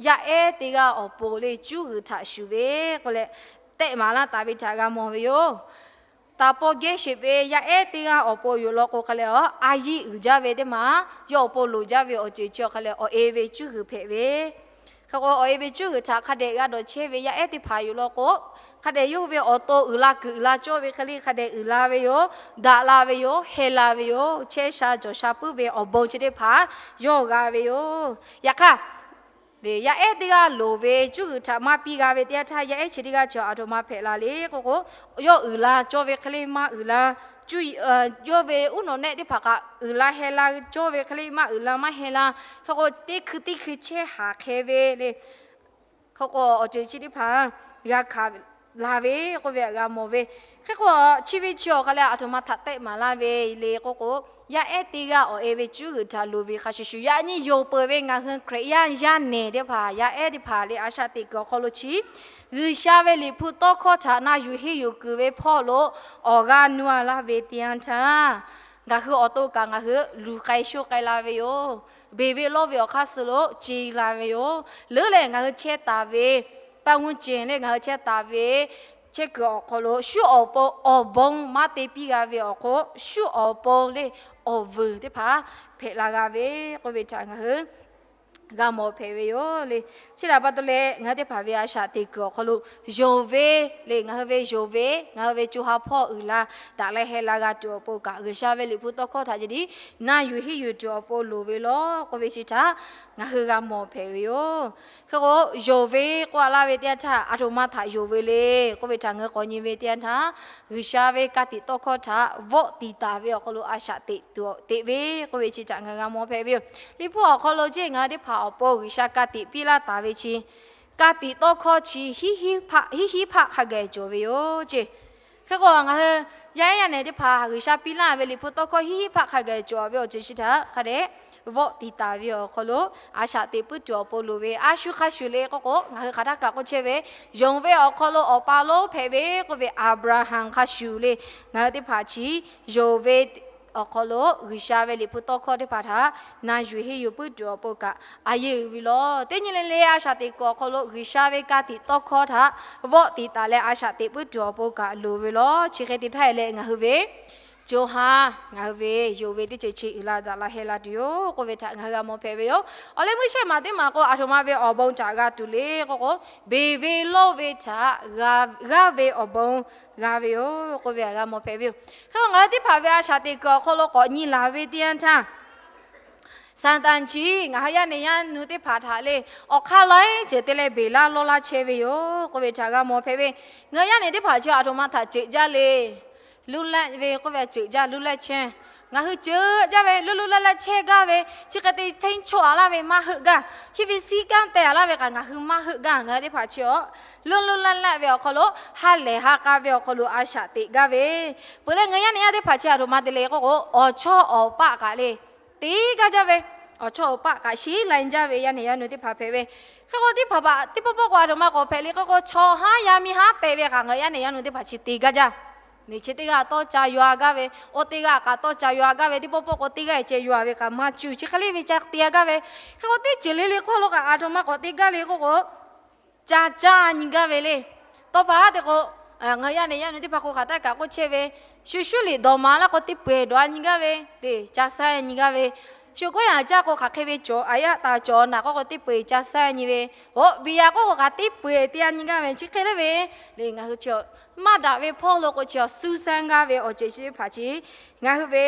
yaˇ ehˉ teˇ g'aˇ awˬ pon le cuˇ g'uiˬ htaꞈ shuˍ ve k'oˆ leh tehꞈ maˍ laˇ taˍ ve htaꞈ g'a mawˬ ve yoˬ. Taˍ paw gehˇ sheˍ ve yaˇ ehˉ teˇ g'aˇ awˬ pon yoˬ law k'o hk'a leh a, a yiˇ uiˍ jaˇ ve teˇ maˬ yawˇ awˬ pon loˍ jaˇ ve awˬ ceuˬ chi awˬ hk'a leh awˬ e ve cuˇ g'uiˬ hpehꞈ ve. Hk'e k'o, awˬ e ve cuˇ g'uiˬ htaꞈ hk'a dehꞈ g'a dawˬ chehˇ ve yaˇ ehˉ teˇ hpaˍ yoˬ law k'o, hk'a dehꞈ yawˇ hui ve awˬ to uiˍ la kuiˬ uiˍ la cawˇ ve hk'e le hk'a dehꞈ uiˍ la ve yoˬ. Daꞈ la ve yoˬ. Heh la ve yoˬ. Chehˇ sha cawˬ sha puiˉ ve awˬ bon chi teˇ hpaˍ yawˇ g'a ve yoˬ. Yaꞈ hk'aˇ, yaˇ ehˉ teˇ g'aˇ loˍ ve cuˇ g'uiˬ htaꞈ maˇ piˇ g'a ve teˇ yanˇ htaˇ, yaˇ ehˉ chi teˇ g'aˇ chi aˬ htoꞈ ma hpehꞈ la le k'oˆ k'o, yawˇ uiˍ la cawˇ ve hk'e le maˇ uiˍ la cuˇ yawˇ ve uˉ nawꞈ nehˆ teˇ hpaˍ kaꞈ uiˍ la heh la cawˇ ve hk'e le, maˇ uiˍ la maˇ heh la. Hk'e k'o, teˇ hkui teˇ hkui chehˇ haˍ hk'e ve le. Hk'e k'o, awˬ ceuˬ chi teˇ hpaˍ g'a hkanˍ la ve k'oˆ ve htaꞈ g'a mawˬ ve. Hk'e k'o, chi ve chi awˬ hk'aˬ lehˬ aˬ htoꞈ ma htaꞈ tehˆ maˍ laˇ ve le k'oˆ k'o, yaˇ ehˉ teˇ g'aˇ awˬ e ve cuˉ g'uiˬ htaꞈ loˍ ve hk'a shuˍ shuˍ, yaꞈ nyi yonˍ peuˬ ve ngaˬ hui Hkriꞈ yaˇ yaˇ nehˬ teˇ hpaˍ, yaˇ ehˉ teˇ hpaˍ le, a shaꞈ teꞈ kuiˬ awˬ hk'aw lo chi G'uiˬsha ve Liꞈ hpu tawˇ hkawˇ htaꞈ na yuˬ henˇ yuˬ kuiˬ ve hpawˇ lo awˬ g'aˇ nuˇ a laˇ ve teˇ yanˇ htaˇ, ngaˬ hui awˬ to kaꞈ ngaˬ hui luˬ k'ai shoˆ k'ai la ve yoˬ. Beˬ ve lawˇ ve awˬ hk'aˇ suh lo ce la ve yoˬ. Leuˉ leh ngaˬ hui chehˇ taˍ ve ပတ်ဝန်းကျင် le, ngaˬ hui chehˇ taˍ ve chehˇ kuiˬ awˬ hk'aw lo shuˉ awˬ pon awˬ bon maˇ te piˇ g'a ve awˬ hk'oˆ, shuˉ awˬ pon le, awˬ vuiˬ teˇ hpaˍ hpehꞈ la g'a ve k'oˆ ve htaꞈ ngaˬ hui g'a mawˬ hpehꞈ ve yoˬ le. Chi htaꞈ pa taw leh, ngaˬ hui teˇ hpaˍ ve a shaꞈ teꞈ kuiˬ awˬ hk'aw lo yonˍ ve le, ngaˬ hui ve yonˍ ve, ngaˬ hui ve co ha hpawˇ uiˍ la daꞈ leh heh la g'a tuˬ awˬ pon kaꞈ, G'uiˬsha ve Liꞈ hpu tawˇ hkawˇ htaꞈ ceh tiˉ na yuˬ henˇ yuˬ tuˬ awˬ pon loˍ ve lawˬ k'oˆ ve chi htaꞈ ngaˬ hui g'a mawˬ hpehꞈ ve yoˬ. Hk'e k'o, yonˍ ve k'oˆ a laˇ ve teˇ yanˇ htaˇ, aˬ htoꞈ ma htaꞈ yonˍ ve le k'oˆ ve htaꞈ ngaˬ hui k'awꞈ nyi ve teˇ yanˇ htaˇ, G'uiˬsha ve ka tiꞈ tawˇ hkawˇ htaꞈ vawˆ tiˍ taˍ ve awˬ hk'aw lo a shaꞈ teꞈ tuˬ teꞈ ve k'oˆ ve chi htaꞈ ngaˬ hui g'a mawˬ hpehꞈ ve yoˬ. Liꞈ hpu awˬ hk'aw lo ceˇ, ngaˬ hui teˇ hpaˍ awˬ pon G'uiˬsha ka tiꞈ piˇ laˇ taˍ ve chi, ka tiꞈ tawˇ hkawˇ chi hiˉ hiˉ hpaˆ hk'a gaˬ cawˬ ve yoˬ ceˇ. Hk'e k'o, ngaˬ hui yaˇ ehˉ yaˇ nehˬ teˇ hpaˍ G'uiˬsha piˇ laˇ ve Liꞈ hpu tawˇ hkawˇ hiˉ hiˉ hpaˆ hk'a gaˬ cawˬ ve awˬ ceuˬ chi htaꞈ hk'a dehꞈ vawˆ tiˍ taˍ ve awˬ hk'aw lo a shaꞈ teꞈ puiˉ tuˬ awˬ pon loˍ ve, a shu hk'a shuˍ le k'oˆ k'o, ngaˬ hui hk'aˬ htaˇ kaꞈ k'oˆ chehˇ ve, yonˍ ve awˬ hk'aw lo awˬ pa lonˉ hpehꞈ ve k'oˆ ve Aˍbraˍhanˍ hk'a shuˍ le, ngaˬ hui teˇ hpaˍ chi yonˍ ve awˬ hk'aw lo G'uiˬsha ve Liꞈ hpu tawˇ hkawˇ teˇ hpaˍ htaꞈ na yuˬ henˇ yuˬ puiˉ tuˬ awˬ pon kaꞈ a yeˇ uiˍ ve lawˬ. Teˇ nyi le le a shaꞈ teꞈ kuiˬ awˬ hk'aw lo G'uiˬsha ve ka tiꞈ tawˇ hkawˇ htaꞈ vawˆ tiˍ taˍ leh a shaꞈ teꞈ puiˉ tuˬ awˬ pon kaꞈ loˍ ve lawˬ. Chi hk'e te htaˇ leh ngaˬ hui ve co ha, ngaˬ hui ve yonˍ ve teˇ ceuˬ chi uiˍ la daꞈ la heh la tuˬ yoˬ k'oˆ ve htaꞈ ngaˬ hui g'a mawˬ hpehꞈ ve yoˬ. Awˬ leh mvuhˇ shehˆ maˬ teˇ maˬ k'o, aˬ htoꞈ ma ve awˬ bon htaꞈ g'a tuˬ le k'oˆ k'o, beˬ ve lawˇ ve htaꞈ g'aˇ ve awˬ bon g'a ve yoˬ k'oˆ ve htaꞈ g'a mawˬ hpehꞈ ve yoˬ. Hk'e k'o, ngaˬ hui teˇ hpaˍ ve a shaꞈ teꞈ kuiˬ awˬ hk'aw lo k'awꞈ nyi laˬ ve teˇ yanˇ htaˇ, Saˍtanˍ chi ngaˬ hui yaˇ nehˬ yaˇ nu teˇ hpaˍ htaꞈ le, awˬ hk'aˇ laiˉ ceuˬ te leh beˬ laˇ lawˇ laˇ chehˇ ve yoˬ k'oˆ ve htaꞈ g'a mawˬ hpehꞈ ve. Ngaˬ hui yaˇ nehˬ teˇ hpaˍ chi aˬ htoꞈ ma htaꞈ ceuꞈ jaˇ le. Luˇ lehˆ ve k'oˆ ve ceuꞈ jaˇ luˇ lehˆ chehˇ. Ngaˬ hui ceuꞈ jaˇ ve luˇ luˇ lehˆ lehˆ chehˇ gaˇ ve, chi hk'e te hteˇ chawˇ a laˇ ve maˇ heuˆ gaˇ. Chi ve siˉ kanˉ teh a laˇ ve kaꞈ ngaˬ hui maˇ heuˆ gaˇ. Ngaˬ hui teˇ hpaˍ chi awˬ luˇ luˇ lehˆ lehˆ ve awˬ hk'aw lo ha lehˬ ha k'a ve awˬ hk'aw lo a shaꞈ teꞈ gaˇ ve, peuˬ leh ngaˬ hui yaˇ nehˬ yaˇ teˇ hpaˍ chi aˬ htoꞈ ma te le k'oˆ k'o, awˬ chawˇ awˬ paˆ kaꞈ le te gaˇ jaˇ ve, awˬ chawˇ awˬ paˆ kaꞈ sheˉ lai jaˇ ve yaˇ nehˬ yaˇ nu teˇ hpaˍ hpehꞈ ve. Hk'e k'o, teˇ hpaˍ hpaˍ teˇ pawˆ pawˆ k'o aˬ htoꞈ ma k'awꞈ hpehꞈ le k'oˆ k'o, chaw haˉ yaˇ miˇ haˉ teh ve kaꞈ ngaˬ hui yaˇ nehˬ yaˇ nu teˇ hpaˍ chi te gaˇ jaˇ. Neˬ chi teˇ g'aˇ tawˇ ca yaw a gaˇ ve, oˇ teˇ g'aˇ kaꞈ tawˇ ca yaw a gaˇ ve, teˇ pawˆ pawˆ k'o teˇ g'aˇ ceh yaw a ve kaꞈ maˇ cuˇ, chi hk'e le ve ca te a gaˇ ve. Hk'e k'o, teˇ ceuˬ le le hk'oˆ lo kaꞈ aˬ htoꞈ ma k'awꞈ te gaˇ le k'oˆ k'o, ca caˇ nyi gaˇ ve le. Tawˇ pa haˉ te k'o, ngaˬ hui yaˇ nehˬ yaˇ nu teˇ hpaˍ k'o hk'aˬ htaˇ kaꞈ k'oˆ chehˇ ve, shu shuˉ liꞈ dawˬ ma laˇ k'o teˇ peu eˬ dawˬ a nyi gaˇ ve, te ca saiˉ nyi gaˇ ve. Shu k'oˆ yaꞈ caˇ k'o hk'aˬ hk'e ve cawˬ, a yaˇ taˍ cawˬ naˬ k'oˆ k'o teˇ peu eˬ ca saiˉ nyi ve, oˇ biˬ yaꞈ k'oˆ k'o kaꞈ teˇ peu eˬ te a nyi gaˇ ve, chi hk'e le ve. Le ngaˬ hui chi maˇ daꞈ ve hpawˇ lo k'o chi awˬ suh saiˉ gaˇ ve awˬ ceuˬ chi teˇ hpaˍ chi ngaˬ hui ve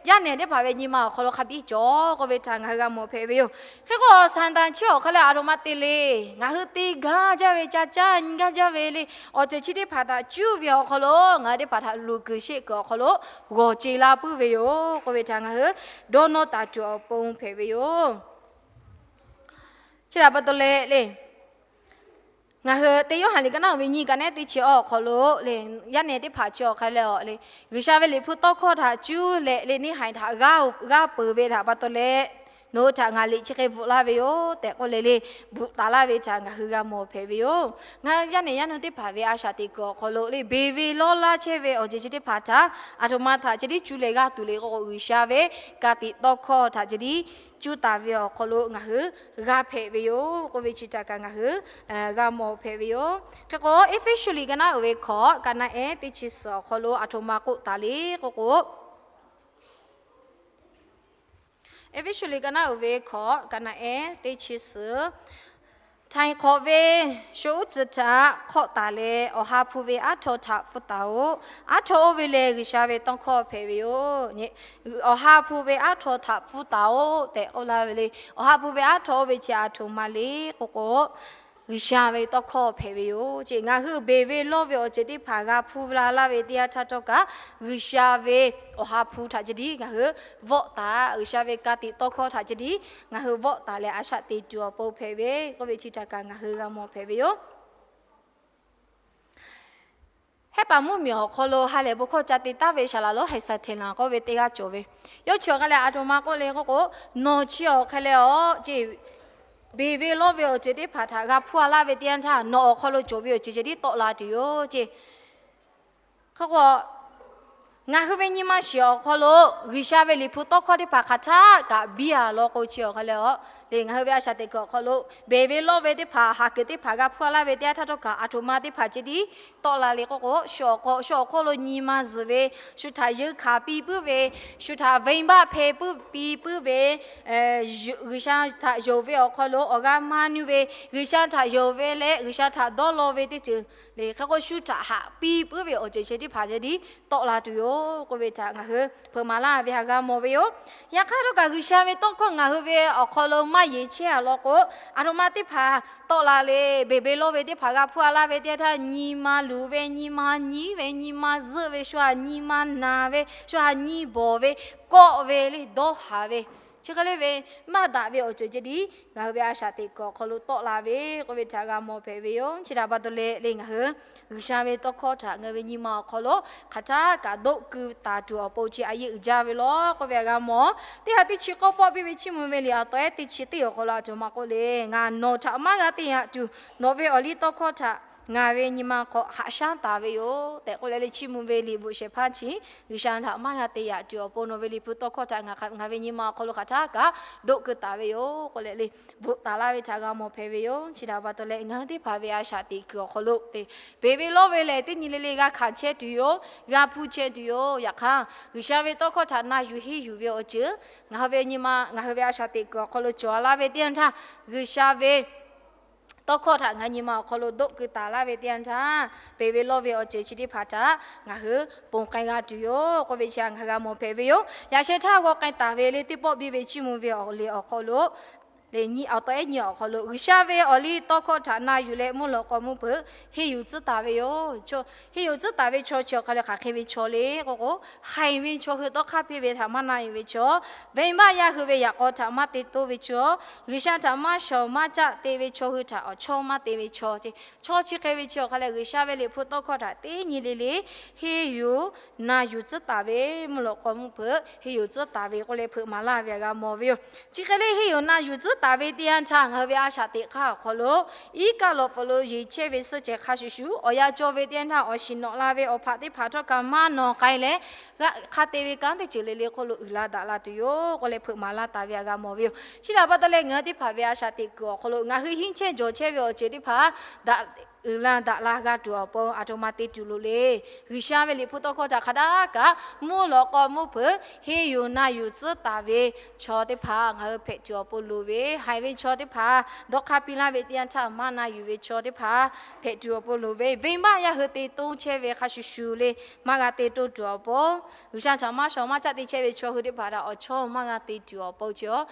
yaˇ nehˬ teˇ hpaˍ ve nyi ma awˬ hk'aw lo hk'a biˇ cawˬ k'oˆ ve htaꞈ ngaˬ hui g'a mawˬ hpehꞈ ve yoˬ. Hk'e k'o, Saˍtanˍ chi awˬ hk'aˇ leh aˬ htoꞈ ma te le, ngaˬ hui te gaˇ jaˇ ve, ca caˇ nyi gaˇ jaˇ ve le, awˬ ceuˬ chi teˇ hpaˍ htaꞈ cuˇ ve awˬ hk'aw lo ngaˬ hui teˇ hpaˍ htaꞈ luˬ kuiˬ sheˆ kuiˬ awˬ hk'aw lo g'awˬ ce la puiˉ ve yoˬ k'oˆ ve htaꞈ ngaˬ hui dawˇ nawˇ taˍ tuˬ awˬ pon hpehꞈ ve yoˬ. Chi htaꞈ pa taw leh le, ngaˬ hui teˇ Yoˇhanˬ liꞈ ka naˉ uiˍ ve nyiˇ ka nehˉ teˇ chi awˬ hk'aw lo le, yaˇ nehˬ teˇ hpaˍ chi awˬ hk'aˇ leh awˬ le, G'uiˬsha ve Liꞈ hpu tawˇ hkawˇ htaꞈ cuˇ leh le, neˇ haiˬ htaꞈ g'aˇ peuˬ ve htaꞈ pa taw leh, nawˬ hui htaꞈ ngaˬ liꞈ chi hk'e bvuhꞈ laˇ ve yoˬ tehꞈ k'oˆ leh le, bvuhꞈ taˍ laˇ ve htaꞈ ngaˬ hui g'a mawˬ hpehꞈ ve yoˬ. Ngaˬ hui yaˇ nehˬ yaˇ nu teˇ hpaˍ ve a shaꞈ teꞈ kuiˬ awˬ hk'aw lo le, beˬ ve lawˇ laˇ chehˇ ve awˬ ceuˬ chi teˇ hpaˍ htaꞈ aˬ htoꞈ ma htaꞈ ceh tiˉ cuˇ leh g'aˇ tuˬ le k'oˆ k'o, G'uiˬsha ve ka tiꞈ tawˇ hkawˇ htaꞈ ceh tiˉ cuˇ taˍ ve awˬ hk'aw lo ngaˬ hui g'a hpehꞈ ve yoˬ k'oˆ ve chi htaꞈ kaꞈ ngaˬ hui g'a mawˬ hpehꞈ ve yoˬ. Hk'e k'o, Eˇfeˇsuꞈ liꞈ ka naˉ uiˍ ve hkawꞈ ka naˉ ehˉ teˇ chi suhˍ awˬ hk'aw lo aˬ htoꞈ ma k'oˆ taˍ le k'oˆ k'o, Eˇfeˇsuꞈ liꞈ ka naˉ uiˍ ve hkawꞈ ka naˉ ehˉ teˇ chi suhˍ, htaiˍ hk'awꞈ ve sho uˉ tcuhˍ htaꞈ hk'awˆ taˍ leh, Awˬ ha hpu ve aˉ htaw htaꞈ pfuhˇ taˍ-oꞈ. Aˉ htaw oˇ ve lehˬ, G'uiˬsha ve tawˇ hkawˇ hpehꞈ ve yoˬ. Awˬ ha hpu ve aˉ htaw htaꞈ pfuhˇ taˍ-oꞈ tehꞈ k'oˆ laˇ ve le. Awˬ ha hpu ve aˉ htaw oˇ ve chi aˬ htoꞈ ma le k'oˆ k'o, G'uiˬsha ve tawˇ hkawˇ hpehꞈ ve yoˬ ceˇ. Ngaˬ hui beˬ ve lawˇ ve awˬ ceuˬ teˇ hpaˍ g'a hpuˇ la laˇ ve teˇ yanˇ htaˇ htawˇ kaꞈ, G'uiˬsha ve awˬ ha hpu htaꞈ ceh tiˉ ngaˬ hui vawˆ taˍ, G'uiˬsha ve ka tiꞈ tawˇ hkawˇ htaꞈ ceh tiˉ ngaˬ hui vawˆ taˍ leh a shaꞈ teꞈ tuˬ awˬ pon hpehꞈ ve k'oˆ ve chi htaꞈ kaꞈ ngaˬ hui g'a mawˬ hpehꞈ ve yoˬ. Hehˉ paˍ mvuhˇmiˬ awˬ hk'aw lo ha lehˬ bon hkawˇ ca te taˍ ve Saˍlaˍ lonˉ Haiˬsaˍhtenˍlaˍ k'oˆ ve teˇ g'aˇ cawˬ ve, yawˇ chi awˬ hk'a leh aˬ htoꞈ ma k'oˆ le k'oˆ k'o, nawˬ chi awˬ hk'a leh aˬ ceˇ, beˬ ve lawˇ ve awˬ ceuˬ teˇ hpaˍ htaꞈ g'a hpuˇ a laˇ ve teˇ yanˇ htaˇ, nawˬ awˬ hk'aw lo cawˬ ve awˬ ceuˬ ceh tiˉ tawˆ la tuˬ yoˬ ceˇ. Hk'e k'o, ngaˬ hui ve nyi ma shiˍ awˬ hk'aw lo G'uiˬsha ve liꞈ hpu tawˇ hkawˇ teˇ hpaˍ hk'aˬ htaˇ kaꞈ biˇ a law k'o chi awˬ hk'a leh aˬ le, ngaˬ hui ve a shaꞈ teꞈ kuiˬ awˬ hk'aw lo beˬ ve lawˇ ve teˇ hpaˍ ha kuiˬ teˇ hpaˍ g'a hpuˇ a laˇ ve teˇ yanˇ htaˇ htawˇ kaꞈ aˬ htoꞈ ma teˇ hpaˍ ceh tiˉ tawˆ la le k'oˆ k'o, shu awˬ hk'aw, shu awˬ hk'aw lo nyi ma zuhˬ ve, shu htaꞈ yeunˇ hkanˍ piˇ puiˉ ve, shu htaꞈ venˇbaˆ hpeh puiˉ piˇ puiˉ ve, G'uiˬsha htaꞈ yonˍ ve awˬ hk'aw lo awˬ g'aˇ maˇ nuˇ ve, G'uiˬsha htaꞈ yonˍ ve leh G'uiˬsha htaꞈ dawˇ law ve teˇ ceuˬ le hk'e k'o, shu htaꞈ haꞈ piˇ puiˉ ve awˬ ceuˬ chi teˇ hpaˍ ceh tiˉ tawˆ la tuˬ yoˬ k'oˆ ve htaꞈ ngaˬ hui hpeuꞈ maˍ laˇ ve htaꞈ g'a mawˬ ve yoˬ. Yaꞈ hk'aˇ htawˇ kaꞈ G'uiˬsha ve tawˇ hkawˇ ngaˬ hui ve awˬ hk'aw lo maˇ yeˬ chehˇ a law k'o, aˬ htoꞈ ma teˇ hpaˍ tawˆ la le, beˬ beˬ lawˇ ve teˇ hpaˍ g'a hpuˇ a laˇ ve teˇ yanˇ htaˇ, nyi ma luˬ ve, nyi ma nyi ve, nyi ma zuhˆ ve, shu htaꞈ nyi ma naˬ ve, shu htaꞈ nyi bawˬ ve, kawˆ ve le, dawˇ haˍ ve, chi hk'e le ve maˇ daꞈ ve awˬ ceuˬ ceh tiˉ ngaˬ hui ve a shaꞈ teꞈ kuiˬ awˬ hk'aw lo tawˆ la ve k'oˆ ve htaꞈ g'a mawˬ hpehꞈ ve yoˬ. Chi htaꞈ pa taw leh le ngaˬ hui G'uiˬsha ve tawˇ hkawˇ htaꞈ ngaˬ hui ve nyi ma awˬ hk'aw lo hk'aˬ htaˇ kaꞈ doˆ keu taˍ tuˬ awˬ pon chi a yeˇ uiˍ jaˇ ve law k'oˆ ve htaꞈ g'a mawˬ. Teˇ ha teˇ chi k'awˇ pawˆ piˇ ve Chiˇ mvuh ve liꞈ aˬ tawꞈ ehˉ teˇ chi teˇ awˬ hk'aw lo aˬ htoꞈ ma k'oˆ le, Ngaˬ nawˬ htaꞈ maˇ g'a te yaꞈ tuˬ, nawˬ ve awˬ liˇ tawˇ hkawˇ htaꞈ ngaˬ ve nyi ma hk'aw haꞈ shaˉ taˍ ve yoˬ tehꞈ k'oˆ leh le, Chiˇ mvuh ve liꞈ bvuhꞈ shehˍ hpaˇ chi G'uiˬsha htaꞈ maˇ g'a te yaꞈ tuˬ awˬ pon nawˬ ve liꞈ hpu tawˇ hkawˇ htaꞈ ngaˬ ve nyi ma awˬ hk'aw lo hk'aˬ htaˇ kaꞈ doˆ keu taˍ ve yoˬ k'oˆ leh le, bvuhꞈ taˍ laˇ ve htaꞈ g'a mawˬ hpehꞈ ve yoˬ. Chi htaꞈ pa taw leh ngaˬ hui teˇ hpaˍ ve a shaꞈ teꞈ kuiˬ awˬ hk'aw lo le, beˬ ve lawˇ ve lehˬ teˇ nyi le le g'a hkanˍ chehˇ tuˬ yoˬ, g'a hpuˇ chehˇ tuˬ yoˬ. Yaꞈ hk'aˇ G'uiˬsha ve tawˇ hkawˇ htaꞈ na yuˬ henˇ yuˬ ve awˬ ceuˬ ngaˬ hui ve nyi ma, ngaˬ hui ve a shaꞈ teꞈ kuiˬ awˬ hk'aw lo cawˬ a laˇ ve teˇ yanˇ htaˇ, G'uiˬsha ve tawˇ hkawˇ htaꞈ ngaˬ nyi ma awˬ hk'aw lo doˆ keu taˍ laˇ ve teˇ yanˇ htaˇ, beˬ ve lawˇ ve awˬ ceuˬ chi teˇ hpaˍ htaꞈ ngaˬ hui ponˬ k'ai g'a tuˬ yoˬ k'oˆ ve chi ngaˬ hui g'a mawˬ hpehꞈ ve yoˬ. Yaꞈ sheh htaˇ g'aw k'ai taˍ ve le teˇ pawˆ biˇ ve Chiˇ mvuh ve awˬ liꞈ awˬ hk'aw lo le, nyi awˬ tawꞈ ehˉ nyi awˬ hk'aw lo G'uiˬsha ve awˬ liˇ tawˇ hkawˇ htaꞈ na yuˬ leh mvuhˇ lawꞈ k'aw mvuhˇ hpeuꞈ henˇ yuˬ tcuhˉ taˍ ve yoˬ. Henˇ yuˬ tcuhˉ taˍ ve chaw chi awˬ hk'a leh hk'aˬ hk'e ve chaw le k'oˆ k'o, haiˬ ve chaw hui dawˇ hk'aˇ piˇ ve htaꞈ maˇ na yuˬ ve chaw, venˇbaˆ yaˇ hui ve yaꞈ k'aw htaꞈ maˇ te toˇ ve chaw, G'uiˬsha htaꞈ maˇ shawˍ maˇ caˆ te ve chaw hui htaꞈ awˬ chawˇ maˇ te ve chaw, chaw chi hk'e ve chi awˬ hk'a leh G'uiˬsha ve liꞈ hpu tawˇ hkawˇ htaꞈ teˇ nyi le le henˇ yuˬ na yuˬ tcuhˉ taˍ ve, mvuhˇ lawꞈ k'aw mvuhˇ hpeuꞈ henˇ yuˬ tcuhˉ taˍ ve k'oˆ leh hpeuꞈ maˍ laˇ ve htaꞈ g'a mawˬ ve yoˬ. Chi hk'e le henˇ yuˬ na yuˬ tcuhˉ taˍ ve teˇ yanˇ htaˇ ngaˬ hui ve a shaꞈ teꞈ hk'aˇ awˬ hk'aw lo iˉ kaˆ lawꞈ hpfuhꞈ lo yeˬ chehˇ ve suhˆ cehˬ hk'a shuˍ shuˍ awˬ yanˇ cawˇ ve teˇ yanˇ htaˇ awˬ shiˍ nawꞈ la ve awˬ hpaꞈ teˇ hpaˍ htawˇ kaꞈ maˇ nawꞈ k'ai leh, g'a hk'a te ve kanˉ teˇ ceuˬ le le hk'oˆ lo uiˍ la daꞈ la tuˬ yoˬ k'oˆ leh hpeuꞈ maˍ laˇ taˍ ve htaꞈ g'a mawˬ ve yoˬ. Chi htaꞈ pa taw leh ngaˬ hui teˇ hpaˍ ve a shaꞈ teꞈ kuiˬ awˬ hk'aw lo ngaˬ hui hinˉ chehˇ jawˬ chehˇ ve awˬ ceuˬ teˇ hpaˍ daꞈ uiˍ la daꞈ la g'a tuˬ awˬ pon aˬ htoꞈ ma te tuˬ loˍ le. G'uiˬsha ve liꞈ hpu tawˇ hkawˇ htaꞈ hk'a daꞈ kaꞈ mvuhˇ lawꞈ k'aw mvuhˇ hpeuꞈ henˇ yuˬ na yuˬ tcuhˉ taˍ ve chaw teˇ hpaˍ ngaˬ hui hpehꞈ tuˬ awˬ pon loˍ ve, haiˬ ve chaw teˇ hpaˍ dawˇ hk'aˇ piˇ laˇ ve teˇ yanˇ htaˇ maˇ na yuˬ ve chaw teˇ hpaˍ hpehꞈ tuˬ awˬ pon loˍ ve, venˇbaˆ yaˇ hui te toˇ chehˇ ve hk'a shuˍ shuˍ le maˇ g'a te toˇ tuˬ awˬ pon, G'uiˬsha htaꞈ maˇ shawˍ maˇ caˆ te chehˇ ve chaw hui teˇ hpaˍ htaꞈ awˬ chawˇ maˇ g'a te tuˬ awˬ pon chi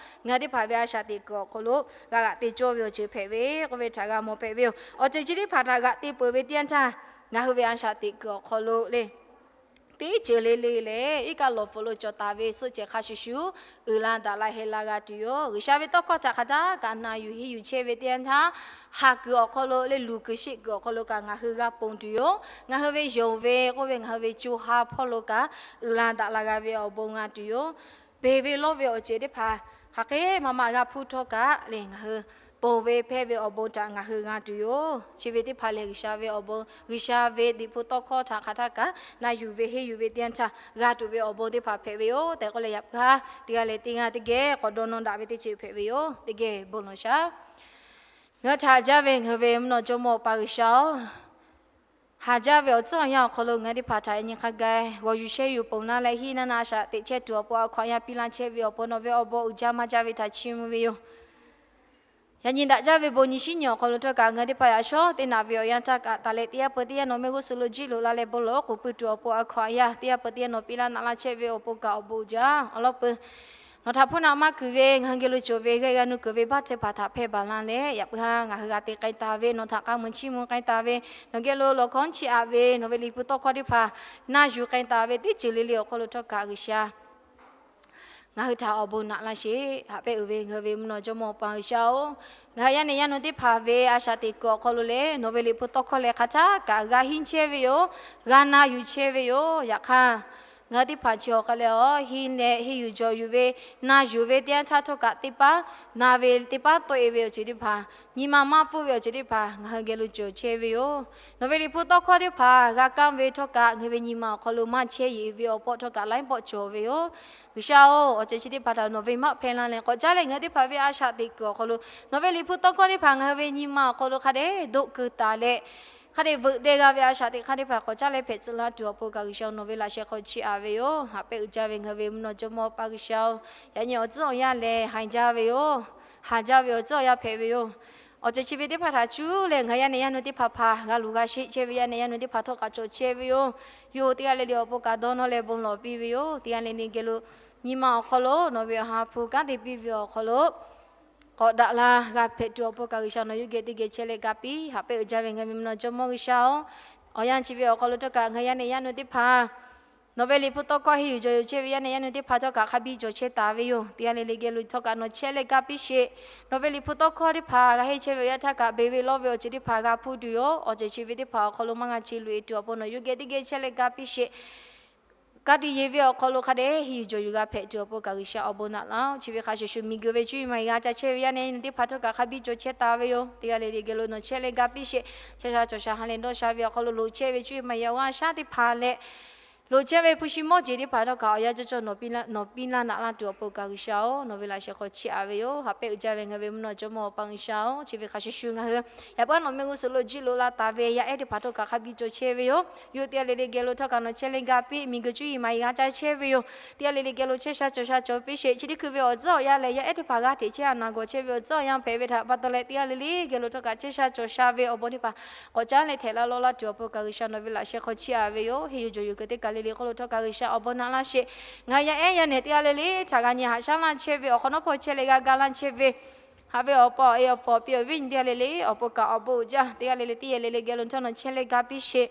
ngaˬ hui teˇ hpaˍ ve a shaꞈ teꞈ kuiˬ awˬ hk'aw lo g'a g'aꞈ te cawˇ ve awˬ ceuˬ hpehꞈ ve k'oˆ ve htaꞈ g'a mawˬ hpehꞈ ve yoˬ. Awˬ ceuˬ chi teˇ hpaˍ htaꞈ g'aꞈ te peuˬ ve teˇ yanˇ htaˇ ngaˬ hui ve a shaꞈ teꞈ kuiˬ awˬ hk'aw lo le teˇ ceuˬ le le lehˬ iˉ kaˆ lawꞈ hpfuhꞈ lo cawˬ taˍ ve suhˆ cehˬ hk'a shuˍ shuˍ uiˍ la daꞈ la heh la g'a tuˬ yoˬ. G'uiˬsha ve tawˇ hkawˇ htaꞈ hk'a daꞈ kaꞈ na yuˬ henˇ yuˬ chehˇ ve teˇ yanˇ htaˇ haˍ kuiˬ awˬ hk'aw lo le luˬ kuiˬ sheˆ kuiˬ awˬ hk'aw lo kaꞈ ngaˬ hui g'a ponˬ tuˬ yoˬ. Ngaˬ hui ve yonˍ ve k'oˆ ve ngaˬ hui ve co ha hpawˇ lo kaꞈ uiˍ la daꞈ la g'a ve awˬ bon g'a tuˬ yoˬ. Beˬ ve lawˇ ve awˬ ceuˬ teˇ hpaˍ hk'aˬ hk'e maˇ maˇ g'a hpuˇ htawˇ kaꞈ le ngaˬ hui ponˬ ve hpehˇ ve awˬ bon htaꞈ ngaˬ hui g'a tuˬ yoˬ. Chi ve teˇ hpaˍ lehˬ G'uiˬsha ve awˬ bon, G'uiˬsha ve liꞈ hpu tawˇ hkawˇ htaꞈ hk'aˬ htaˇ kaꞈ na yuˬ ve henˇ yuˬ ve teˇ yanˇ htaˇ g'a tuˬ ve awˬ bon teˇ hpaˍ hpehꞈ ve yoˬ tehꞈ k'oˆ leh yaꞈ hk'aˇ teˇ g'aˇ leh teˇ g'aˇ teˇ geh k'awꞈ dawˇ nawˇ daꞈ ve teˇ ceuˬ hpehꞈ ve yoˬ. Teˇ geh bon lawˬ shaˍ. Ngaˬ hui htaꞈ haꞈ jaˇ ve ngaˬ hui ve mvuhˇ naw jawˇmawˇ Awˬ pa G'uiˬsha-oˬ, haꞈ jaˇ ve awˬ tcuhˉ awˬ yanˇ awˬ hk'aw lo ngaˬ hui teˇ hpaˍ htaꞈ nyi hk'a gaˬ g'awˬ yuˬ shehˇ yuˬ ponˬ laˇ leh hiˉ naˇ naˆ a shaꞈ teꞈ chehˇ tuˬ awˬ pon a hkaw anˬ yaˇ piˇ laˇ chehˇ ve awˬ pon nawˬ ve awˬ bon uiˍ jaˇ maˇ jaˇ ve htaꞈ chiˇ mvuh ve yoˬ. Yaꞈ nyi daꞈ jaˇ ve bon nyi shinˉ nyi awˬ hk'aw lo htawˇ kaꞈ ngaˬ hui teˇ hpaˍ yaꞈ shawˉ teˇ naꞈ ve awˬ yanˇ htaˇ kaꞈ taˍ leh teˇ yanˇ peuˬ teˇ yanˇ nawˬ mehˆ g'uˇ suhˍ lo jiˇ loꞈ la leh bon lawˬ oˉ k'oˍ pui tuˬ awˬ pon a hkaw anˬ yaˇ teˇ yanˇ peuˬ teˇ yanˇ nawˬ piˇ laˇ naꞈ laˇ chehˇ ve awˬ pon kaꞈ awˬ bon uiˍ jaˇ awˬ lawn peuˬ. Nawˬ htaꞈ hpuˇ naꞈ maˇ kuiˬ ve, ngaˬ hui geh lo cawˬ ve g'a g'a nuˇ kuiˬ ve baˆ hteˇ hpaˍ htaꞈ hpehˇ baˬ laˇ leh, yaꞈ puiˉ haˉ ngaˬ hui g'a te k'ai taˍ ve, nawˬ htaꞈ k'a muiˬ chiˇ mvuh k'ai taˍ ve, nawˬ geh lo lawˬ hkawˇ chiˇ aꞈ ve nawˬ ve liꞈ hpu tawˇ hkawˇ teˇ hpaˍ na yuˬ k'ai taˍ ve teˇ ceuˬ le le awˬ hk'aw lo htawˇ kaꞈ G'uiˬsha ngaˬ hui htaꞈ awˬ bon naꞈ laˇ sheˍ. Haꞈ pehˉ uiˍ ve ngaˬ hui ve mvuhˇ naw jawˇmawˇ Awˬ pa G'uiˬsha-oˬ, ngaˬ hui yaˇ nehˬ yaˇ nu teˇ hpaˍ ve a shaꞈ teꞈ kuiˬ awˬ hk'aw lo lehˬ, nawˬ ve liꞈ hpu tawˇ hkawˇ lehˬ hk'aˬ htaˇ kaꞈ g'a henˇ chehˇ ve yoˬ, g'a na yuˬ chehˇ ve yoˬ. Yaꞈ hk'aˇ, ngaˬ hui teˇ hpaˍ chi awˬ hk'aw lehˬ, henˇ leh henˇ yuˬ jawˬ yuˬ ve, na yuˬ ve teˇ yanˇ htaˇ htawˇ kaꞈ teˇ paˉ na ve teˇ paˉ tawˆ e ve awˬ ceuˬ teˇ hpaˍ, nyi ma maˇ pfuhˇ ve awˬ ceuˬ teˇ hpaˍ ngaˬ hui geh lo cawˬ chehˇ ve yoˬ. Nawˬ ve liꞈ hpu tawˇ hkawˇ teˇ hpaˍ g'a kaˇ ve htawˇ kaꞈ ngaˬ hui ve nyi ma awˬ hk'aw lo maˇ chehˇ yeˬ ve awˬ pawˆ htawˇ kaꞈ laiˉ pawˆ cawˬ ve yoˬ. G'uiˬsha-oˬ, awˬ ceuˬ chi teˇ hpaˍ htaꞈ nawˬ ve maˇ hpehˇ laˇ leh k'awꞈ caˉ leh ngaˬ hui teˇ hpaˍ ve a shaꞈ teꞈ kuiˬ awˬ hk'aw lo nawˬ ve liꞈ hpu tawˇ hkawˇ teˇ hpaˍ ngaˬ hui ve nyi ma awˬ hk'aw lo hk'a dehꞈ doˆ keu taˍ leh, hk'a dehꞈ veuꞈ deh g'a ve a shaꞈ teꞈ hk'aˇ teˇ hpaˍ k'awꞈ caˉ leh hpehꞈ tcuh laˇ tuˬ awˬ pon kaꞈ G'uiˬsha nawˬ ve laꞈ sheh hk'aw chiˇ aꞈ ve yoˬ. Haꞈ pehˉ uiˍ jaˇ ve ngaˬ hui ve mvuhˇ naw jawˇmawˇ Awˬ pa G'uiˬsha-oˬ, yaꞈ nyi awˬ tcuhˉ awˬ yanˇ lehˬ ha jaˇ ve yoˬ. Ha jaˇ ve awˬ tcuhˉ awˬ yanˇ hpehꞈ ve yoˬ. Awˬ ceuˬ chi ve teˇ hpaˍ htaꞈ cuˇ leh ngaˬ hui yaˇ nehˬ yaˇ nu teˇ hpaˍ hpaˍ g'a luˬ g'a sheˆ chehˇ ve, yaˇ nehˬ yaˇ nu teˇ hpaˍ htawˇ kaꞈ cawˬ chehˇ ve yoˬ. Yawˇ hui teˇ g'aˇ le le awˬ pon kaꞈ dawˇ nawˇ leh bon lawˬ piˇ ve yoˬ. Teˇ g'aˇ le le geh lo nyi ma awˬ hk'aw lo nawˬ ve awˬ ha hpu kanˉ te piˇ ve awˬ hk'aw lo k'awꞈ daꞈ la g'a hpehꞈ tuˬ awˬ pon kaꞈ G'uiˬsha nawˬ yawˇ geh teˇ geh chehˇ leh ga piˇ. Haꞈ pehˉ uiˍ jaˇ ve ngaˬ hui ve mvuhˇ naw jawˇmawˇ G'uiˬsha-oˬ, awˬ yanˇ chi ve awˬ hk'aw lo htawˇ kaꞈ ngaˬ hui yaˇ nehˬ yaˇ nu teˇ hpaˍ nawˬ ve liꞈ hpu tawˇ hkawˇ henˇ yuˬ jawˬ yuˬ chehˇ ve yaˇ nehˬ yaˇ nu teˇ hpaˍ htawˇ kaꞈ hk'a biˇ cawˬ chehˇ taˍ ve yoˬ. Teˇ g'aˇ le le geh lo htawˇ kaꞈ nawˬ chehˇ leh ga piˇ sheˍ. Nawˬ ve liꞈ hpu tawˇ hkawˇ teˇ hpaˍ g'a henˇ chehˇ ve awˬ yanˇ htaˇ kaꞈ beˬ ve lawˇ ve awˬ ceuˬ teˇ hpaˍ g'a hpuˇ tuˬ yoˬ. Awˬ ceuˬ chi ve teˇ hpaˍ awˬ hk'aw lo maˇ g'a che loꞈ e tuˬ awˬ pon nawˬ yawˇ geh teˇ geh chehˇ leh ga piˇ sheˍ. Ka tiꞈ yeˬ ve awˬ hk'aw lo hk'a dehꞈ henˇ yuˬ jawˬ yuˬ g'a hpehꞈ tuˬ awˬ pon kaꞈ G'uiˬsha awˬ bon naꞈ laˇ-oˬ. Chi ve hk'a shuˍ shuˍ miˬguiˬ ve cuˇ yiˍ maˍ yiˍ g'a ca chehˇ ve yaˇ nehˬ yaˇ nu teˇ hpaˍ htawˇ kaꞈ hk'a biˇ cawˬ chehˇ taˍ ve yoˬ. Teˇ g'aˇ le le geh lo nawˬ chehˇ leh ga piˇ sheˍ. Chehˇ sha cawˬ sha ha lehˬ dawˇ sha ve awˬ hk'aw lo loꞈ chehˇ ve cuˇ yiˍ maˍ yiˍ awˬ g'aˇ shaˉ teˇ hpaˍ leh loꞈ chehˇ ve hpu shi mawˇ jeˬ teˇ hpaˍ htawˇ kaꞈ awˬ yanˇ cawˇ cawˇ nawˬ piˇ laˇ naꞈ laˇ tuˬ awˬ pon kaꞈ G'uiˬsha-oˬ, nawˬ ve laꞈ sheh hk'aw chiˇ aꞈ ve yoˬ. Haꞈ pehˉ uiˍ jaˇ ve ngaˬ hui ve mvuhˇ naw jawˇmawˇ Awˬ pa G'uiˬsha-oˬ, chi ve hk'a shuˍ shuˍ ngaˬ hui yaꞈ puiˉ nawˬ mehˆ g'uˇ suhˍ lo jiˇ loꞈ la taˍ ve yaˇ ehˉ teˇ hpaˍ htawˇ kaꞈ hk'a biˇ cawˬ chehˇ ve yoˬ. Yawˇ hui teˇ g'aˇ le le geh lo htawˇ kaꞈ nawˬ chehˇ leh ga piˇ. Miˬguiˬ cuˇ yiˍ maˍ yiˍ g'a ca chehˇ ve yoˬ. Teˇ g'aˇ le le geh lo chehˇ sha cawˬ sha cawˬ piˇ sheˍ. Chi teˇ hkui ve awˬ tcuhˉ awˬ yanˇ lehˬ yaˇ ehˉ teˇ hpaˍ g'aˇ hteꞈ chehˇ a naˍ gawˬ chehˇ ve awˬ tcuhˉ awˬ yanˇ hpehꞈ ve htaꞈ pa taw leh teˇ g'aˇ le le geh lo htawˇ kaꞈ chehˇ sha cawˬ sha ve awˬ bon teˇ hpaˍ k'awꞈ caˉ leh htehꞈ la lawˇ laˇ tuˬ awˬ pon kaꞈ G'uiˬsha nawˬ ve laꞈ sheh hk'aw chiˇ aꞈ ve yoˬ. Henˇ yuˬ jawˬ yuˬ kuiˬ teˇ kaˬ le le hk'oˆ lo htawˇ kaꞈ G'uiˬsha awˬ bon naꞈ laˇ sheˍ. Ngaˬ hui yaˇ ehˉ yaˇ nehˬ teˇ g'aˇ le le htaꞈ g'a nyi haꞈ shaˉ laˇ chehˇ ve, awˬ hk'awꞈ nawˉ hpaw chehˇ leh g'a ga laˇ chehˇ ve, haꞈ ve awˬ pa awˬ e awˬ pa awˬ piˇ awˬ viˉ nyi teˇ g'aˇ le le awˬ pon kaꞈ awˬ bon uiˍ jaˇ. Teˇ g'aˇ le le teˇ yehˬ le le geh lo htawˇ nawˬ chehˇ leh ga piˇ sheˍ.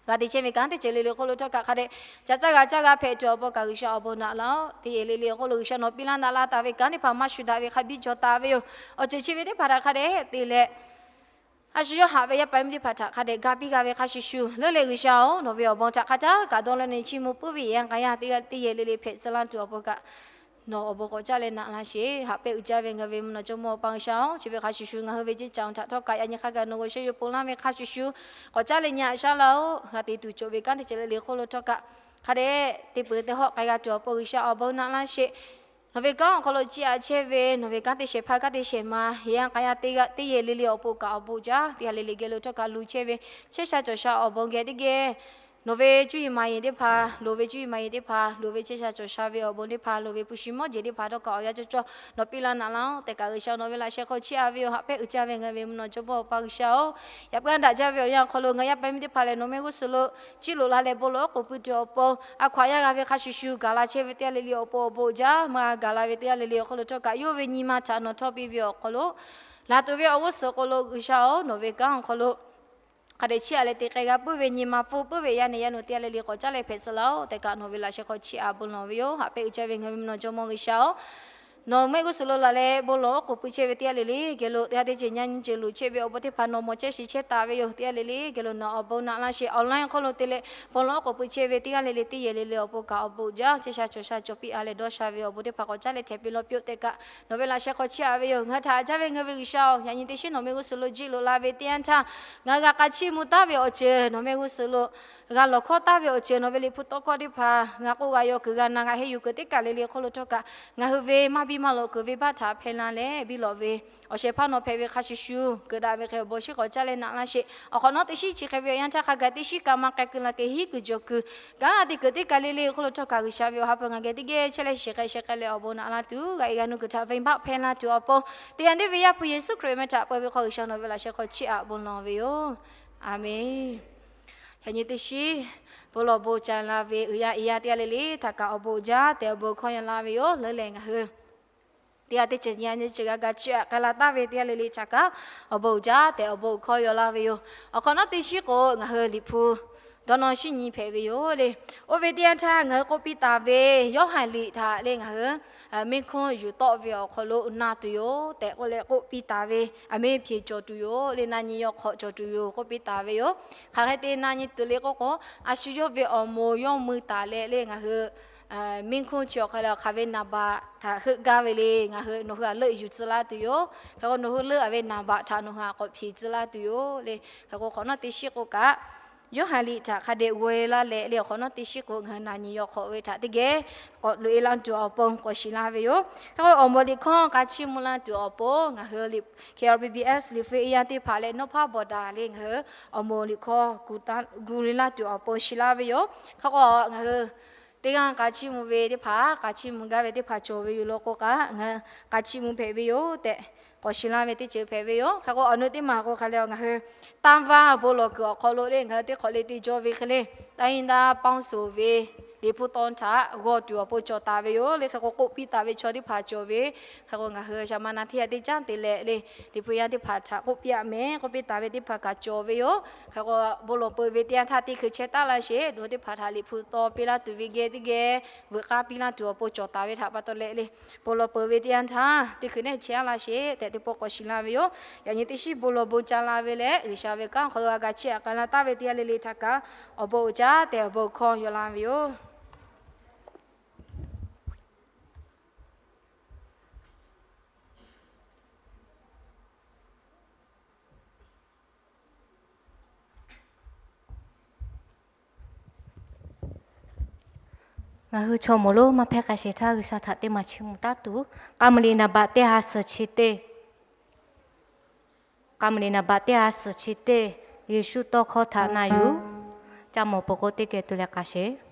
G'a te chehˇ ve kanˉ teˇ ceuˬ le le hk'oˆ lo htawˇ kaꞈ hk'a dehꞈ ca caˇ g'a caˇ g'a hpehꞈ tuˬ awˬ pon kaꞈ G'uiˬsha awˬ bon naꞈ laˇ-oˬ. Teˇ yehˬ le le awˬ hk'oˆ lo G'uiˬsha nawˬ piˇ laˇ naꞈ laˇ taˍ ve kanˉ teˇ hpaˍ maˇ shu daꞈ ve hk'a biˇ cawˬ taˍ ve yoˬ. Awˬ ceuˬ chi ve teˇ hpaˍ htaꞈ hk'a dehꞈ te leh a shu yawˇ haꞈ ve yaˇ paˍ miˇ teˇ hpaˍ htaꞈ hk'a dehꞈ ga piˇ g'a ve hk'a shuˍ shuˍ leuˉ leh G'uiˬsha-oˬ, nawˬ ve awˬ bon htaꞈ hk'a caˉ kaꞈ dawˇ lawˇ leh chiˇ mvuh puiˉ ve yaꞈ k'aˇ yaˇ teˇ yehˬ le le hpehꞈ tcuh laˇ tuˬ awˬ pon kaꞈ nawˬ awˬ bon k'awꞈ caˉ leh naꞈ laˇ sheˍ. Haꞈ pehˉ uiˍ jaˇ ve ngaˬ hui ve mvuhˇ naw jawˇmawˇ Awˬ pa G'uiˬsha-oˬ, chi ve hk'a shuˍ shuˍ ngaˬ hui ve ceˇ caˬ htaꞈ htawˇ kaꞈ yaꞈ nyi hk'a gaˬ nawˬ g'aw sheh yuˬ ponˬ laˇ ve hk'a shuˍ shuˍ k'awꞈ caˉ leh nyi haꞈ shaˉ laˇ-oˬ. G'a te tuˬ cawˬ ve kanˉ teˇ ceuˬ le le hk'oˆ lo htawˇ kaꞈ hk'a dehꞈ te peuˬ te hawˆ k'ai g'a tuˬ awˬ pon G'uiˬsha awˬ bon naꞈ laˇ sheˍ. Nawˬ ve kanˉ awˬ hk'aw lo chiˇ aꞈ chehˇ ve, nawˬ ve kanˉ teˇ shehˍ hpaˇ kanˉ teˇ shehˍ ma yaꞈ k'aˇ yaˇ teˇ g'aˇ teˇ yehˬ le le awˬ pon kaꞈ awˬ bon jaˇ. Teˇ g'aˇ le le geh lo htawˇ kaꞈ luˬ chehˇ ve chehˇ sha cawˬ sha awˬ bon geh teˇ geh nawˬ ve cuˇ yiˍ maˍ yiˍ teˇ hpaˍ, loˍ ve cuˇ yiˍ maˍ yiˍ teˇ hpaˍ, loˍ ve chehˇ sha cawˬ sha ve awˬ bon teˇ hpaˍ, loˍ ve hpu shi mawˇ jeˬ teˇ hpaˍ htawˇ kaꞈ awˬ yanˇ cawˇ cawˇ nawˬ piˇ laˇ naꞈ laˇ-oˬ tehꞈ kaꞈ G'uiˬsha nawˬ ve laꞈ sheh hk'aw chiˇ aꞈ ve yoˬ. Haꞈ pehˉ uiˍ jaˇ ve ngaˬ hui ve mvuhˇ naw jawˇmawˇ Awˬ pa G'uiˬsha-oˬ, yaꞈ puiˉ daꞈ jaˇ ve awˬ yanˇ awˬ hk'aw lo ngaˬ yaˇ paˍ miˇ teˇ hpaˍ lehˬ nawˬ mehˆ g'uˇ suhˍ lo ciˇ loꞈ la leh bon lawˬ k'oˍ pui tuˬ awˬ pon a hkaw aꞈ yaˇ g'a ve hk'a shuˍ shuˍ gaˬ la chehˇ ve teˇ g'aˇ le le awˬ pon awˬ bon jaˇ. Maˇ g'a gaˬ la ve teˇ g'aˇ le le awˬ hk'aw lo htawˇ kaꞈ yawˇ ve nyi ma htaꞈ nawˬ htawˇ piˇ ve awˬ hk'aw lo laˬ tuˬ ve awˬ g'uˇ suhˍ k'o lo G'uiˬsha-oˬ, nawˬ ve kanˉ awˬ hk'aw lo hk'a dehꞈ chiˇ aꞈ leh te k'ai g'a puiˉ ve nyi ma pfuhˇ puiˉ ve yaˇ nehˬ yaˇ nu teˇ g'aˇ le le k'awꞈ caˉ leh hpehꞈ tcuh laˇ-oˬ tehꞈ kaꞈ nawˬ ve laꞈ sheh hk'aw chiˇ aꞈ bon lawˬ ve yoˬ. Haꞈ pehˉ uiˍ jaˇ ve ngaˬ hui ve mvuhˇ naw jawˇmawˇ G'uiˬsha-oˬ, nawˬ mehˆ g'uˇ suhˍ lo laˬ leh bon lawˬ oˉ k'oˍ pui chehˇ ve teˇ g'aˇ le le geh lo teˇ g'aˇ teˇ ceuˬ nyaˇ nyi ceuˬ loꞈ chehˇ ve awˬ bon teˇ hpaˍ nawˬ mawˬ chehˇ shiˍ chehˇ taˍ ve yoˬ. Teˇ g'aˇ le le geh lo nawˬ awˬ bon naꞈ laˇ sheˍ. Awˬ laˇ hk'oˆ lo te leh bon lawˬ oˉ k'oˍ pui chehˇ ve teˇ g'aˇ le le teˇ yehˬ le le awˬ pon kaꞈ awˬ bon jaˇ. Chehˇ sha cawˬ sha cawˬ piˇ a leh dawˇ sha ve awˬ bon teˇ hpaˍ k'awꞈ caˉ leh htehꞈ piˇ lawˇ piˇ-oˆ tehꞈ kaꞈ nawˬ ve laꞈ sheh hk'aw chiˇ aꞈ ve yoˬ. Ngaˬ hui htaꞈ haꞈ jaˇ ve ngaˬ hui ve G'uiˬsha-oˬ, yaꞈ nyi teˇ shinˉ nawˬ mehˆ g'uˇ suhˍ lo jiˇ loꞈ la ve teˇ yanˇ htaˇ ngaˬ hui g'a k'a chiˇ mvuh taˉ ve awˬ ceuˬ, nawˬ mehˆ g'uˇ suhˍ lo g'a lawˬ hkawˇ taˉ ve awˬ ceuˬ, nawˬ ve liꞈ hpu tawˇ hkawˇ teˇ hpaˍ g'a k'oˆ g'a yaw kuiˬ g'a na g'a henˇ yuˬ kuiˬ teˇ kaˬ le le hk'oˆ lo htawˇ kaꞈ ngaˬ hui ve maˇ biˇ maˇ lawꞈ kuiˬ venˇbaˆ htaꞈ hpehˇ laˇ leh biˇ lawꞈ ve awˬ shehˍ hpaˇ nawˬ hpehꞈ ve hk'a shuˍ shuˍ, keuꞈ daꞈ ve hk'e awˬ bon shiˉ k'awꞈ caˉ leh naꞈ laˇ sheˍ. Awˬ hk'awꞈ nawˉ teˇ shinˉ chi hk'e ve awˬ yanˇ htaˇ hk'a gaˬ teˇ shinˉ ka ma k'ai keu la keu hiˉ kuiˬ jawˬ kuiˬ kanˉ te kuiˬ teˇ kaˬ le le hk'oˆ lo htawˇ kaꞈ G'uiˬsha ve awˬ ha hpu ngaˬ geh teˇ geh chehˇ leh shiˍ k'ai sheh k'ai leh awˬ bon naꞈ laˇ tuˬ g'a e g'a nuˇ kuiˬ htaꞈ venˇbaˆ hpehˇ laˇ tuˬ awˬ pon teˇ yanˇ deˇ ve Yaˇ hpu Yeˍsuˆ Hkriꞈ ve meh htaꞈ peu ve hk'aw G'uiˬsha nawˬ ve laꞈ sheh hk'aw chiˇ aꞈ bon lawˬ ve yoˬ. Aˬmenˍ. Yaꞈ nyi teˇ shiˉ bon lawˬ bon ca la ve uiˍ yaˇ iˉ yaˇ teˇ g'aˇ le le htaꞈ kaꞈ awˬ bon uiˍ jaˇ tehꞈ awˬ bon hkawˇ yaw laˇ ve yoˬ. Leuˉ leh ngaˬ hui teˇ g'aˇ teˇ ceuˬ nyi nyi ceuˬ g'a ga ciˇ aꞈ k'ai la taˍ ve teˇ g'aˇ le le htaꞈ kaꞈ awˬ bon uiˍ jaˇ tehꞈ awˬ bon hkawˇ yaw laˇ ve yoˬ. Awˬ hk'awꞈ nawˉ teˇ shiˉ k'o ngaˬ hui Liꞈ hpu dawˇ nawˇ shinˉ nyi hpehꞈ ve yoˬ le. Oˇ ve teˇ yanˇ htaˇ ngaˬ hui k'oˆ piˇ taˍ ve Yoˇhanˬ liꞈ htaꞈ le ngaˬ hui miˇ hkuˇ yuˬ tawˆ ve awˬ hk'aw lo na tuˬ yoˬ tehꞈ k'oˆ leh k'oˆ piˇ taˍ ve, aˬ miˇ hpeˍ cawˬ tuˬ yoˬ le, na nyi yaw hk'awꞈ cawˬ tuˬ yoˬ k'oˆ piˇ taˍ ve yoˬ. Hk'aˬ hk'e te na nyi tuˬ le k'oˆ k'o, a shu yawˇ ve awˬ moˍ yawˇ mui taˍ leh le ngaˬ hui miˇ hkuˇ chi awˬ hk'aw lo hk'aˬ ve naˍ baꞈ htaꞈ heuˆ gaˇ ve le, ngaˬ hui nawˬ hui htaꞈ leuˆ yuˬ tcuh laˇ tuˬ yoˬ. Hk'e k'o nawˬ hui leuˆ a ve naˍ baꞈ htaꞈ nawˬ hui htaꞈ k'awꞈ hpeꞈ tcuh laˇ tuˬ yoˬ le. Hk'e k'o hk'awꞈ nawˉ teˇ shiˉ k'o kaꞈ Yoˇhanˬ liꞈ htaꞈ hk'a dehꞈ g'aw e laˇ leh le awˬ hk'awꞈ nawˉ teˇ shiˉ k'o ngaˬ hui na nyi yaw hk'awꞈ ve htaꞈ teˇ geh k'awꞈ loꞈ e laˇ tuˬ awˬ pon k'awꞈ shiˍ laˇ ve yoˬ. Hk'e k'o awˬ moˍ liꞈ hkawˇ k'a chiˇ mvuh laˇ tuˬ awˬ pon ngaˬ hui K R B B S liꞈ hpu iˉ yaˇ teˇ hpaˍ leh Nawˉ hpaˇ bawˬ daꞈ le ngaˬ hui awˬ moˍ liꞈ hkawˇ gu le laˇ tuˬ awˬ pon shiˍ laˇ ve yoˬ. Hk'e k'o ngaˬ hui teˇ g'aˇ k'a chiˇ mvuh ve teˇ hpaˍ, k'a chiˇ mvuh gaˇ ve teˇ hpaˍ cawˬ ve yoˬ law k'o kaꞈ ngaˬ hui k'a chiˇ mvuh hpehꞈ ve yoˬ tehꞈ k'awꞈ shiˍ laˇ ve teˇ ceuˬ hpehꞈ ve yoˬ. Hk'e k'o awˬ nu teˇ maˬ k'o hk'a le ngaˬ hui tanˇ vaˇ bon lawˬ kuiˬ awˬ hk'aw lo le ngaˬ hui teˇ hk'awꞈ le te jaw ve hk'e le, taˇ hinˉ daˇ pawnˇ soˍ ve Liꞈ hpu taw htaꞈ g'aw tuˬ awˬ pon cawˬ taˍ ve yoˬ le. Hk'e k'o k'oˆ piˇ taˍ ve chaw teˇ hpaˍ cawˬ ve, hk'e k'o ngaˬ hui shaˍ ma na hteˇ yaˇ teˇ caˉ te leh le Liꞈ hpu yaˇ teˇ hpaˍ htaꞈ k'oˆ piˇ aꞈ mehˍ k'oˆ piˇ taˍ ve teˇ hpaˍ kaꞈ cawˬ ve yoˬ. Hk'e k'o bon lawˬ peuˬ ve teˇ yanˇ htaˇ teˇ hkui chehˇ taˍ laˇ sheˍ. Nawˬ hui teˇ hpaˍ htaꞈ Liꞈ hpu taw piˇ laˇ tuˬ ve geh teˇ geh veuꞈ k'aˇ piˇ laˇ tuˬ awˬ pon cawˬ taˍ ve htaꞈ pa taw leh le, bon lawˬ peuˬ ve teˇ yanˇ htaˇ teˇ hkui neˇ chehˇ laˇ sheˍ tehꞈ teˇ pawˆ k'awꞈ shiˍ laˇ ve yoˬ. Yaꞈ nyi teˇ shiˉ bon lawˬ bon ca la ve leh G'uiˬsha ve kanˉ awˬ hk'aw lo g'a ga chiˇ aꞈ k'ai la taˍ ve teˇ g'aˇ le le htaꞈ kaꞈ awˬ bon uiˍ jaˇ tehꞈ awˬ bon hkawˇ yaw laˇ ve yoˬ. Ngaˬ hui chaw moˍ lonˉ maˇ hpehˇ k'ai sheˍ htaˇ G'uiˬsha htaꞈ teˇ maˬ chiˇ mvuh taˉ tuˬ, k'a muiˬ liꞈ naˍ baꞈ teˇ ha suhˍ chi teˇ, k'a muiˬ liꞈ naˍ baꞈ teˇ ha suhˍ chi teˇ, Yeˍsuˆ tawˇ hkawˇ htaꞈ na yuˬ, ca mawˬ peuˬ k'o teˇ geh tu leh k'a sheˍ.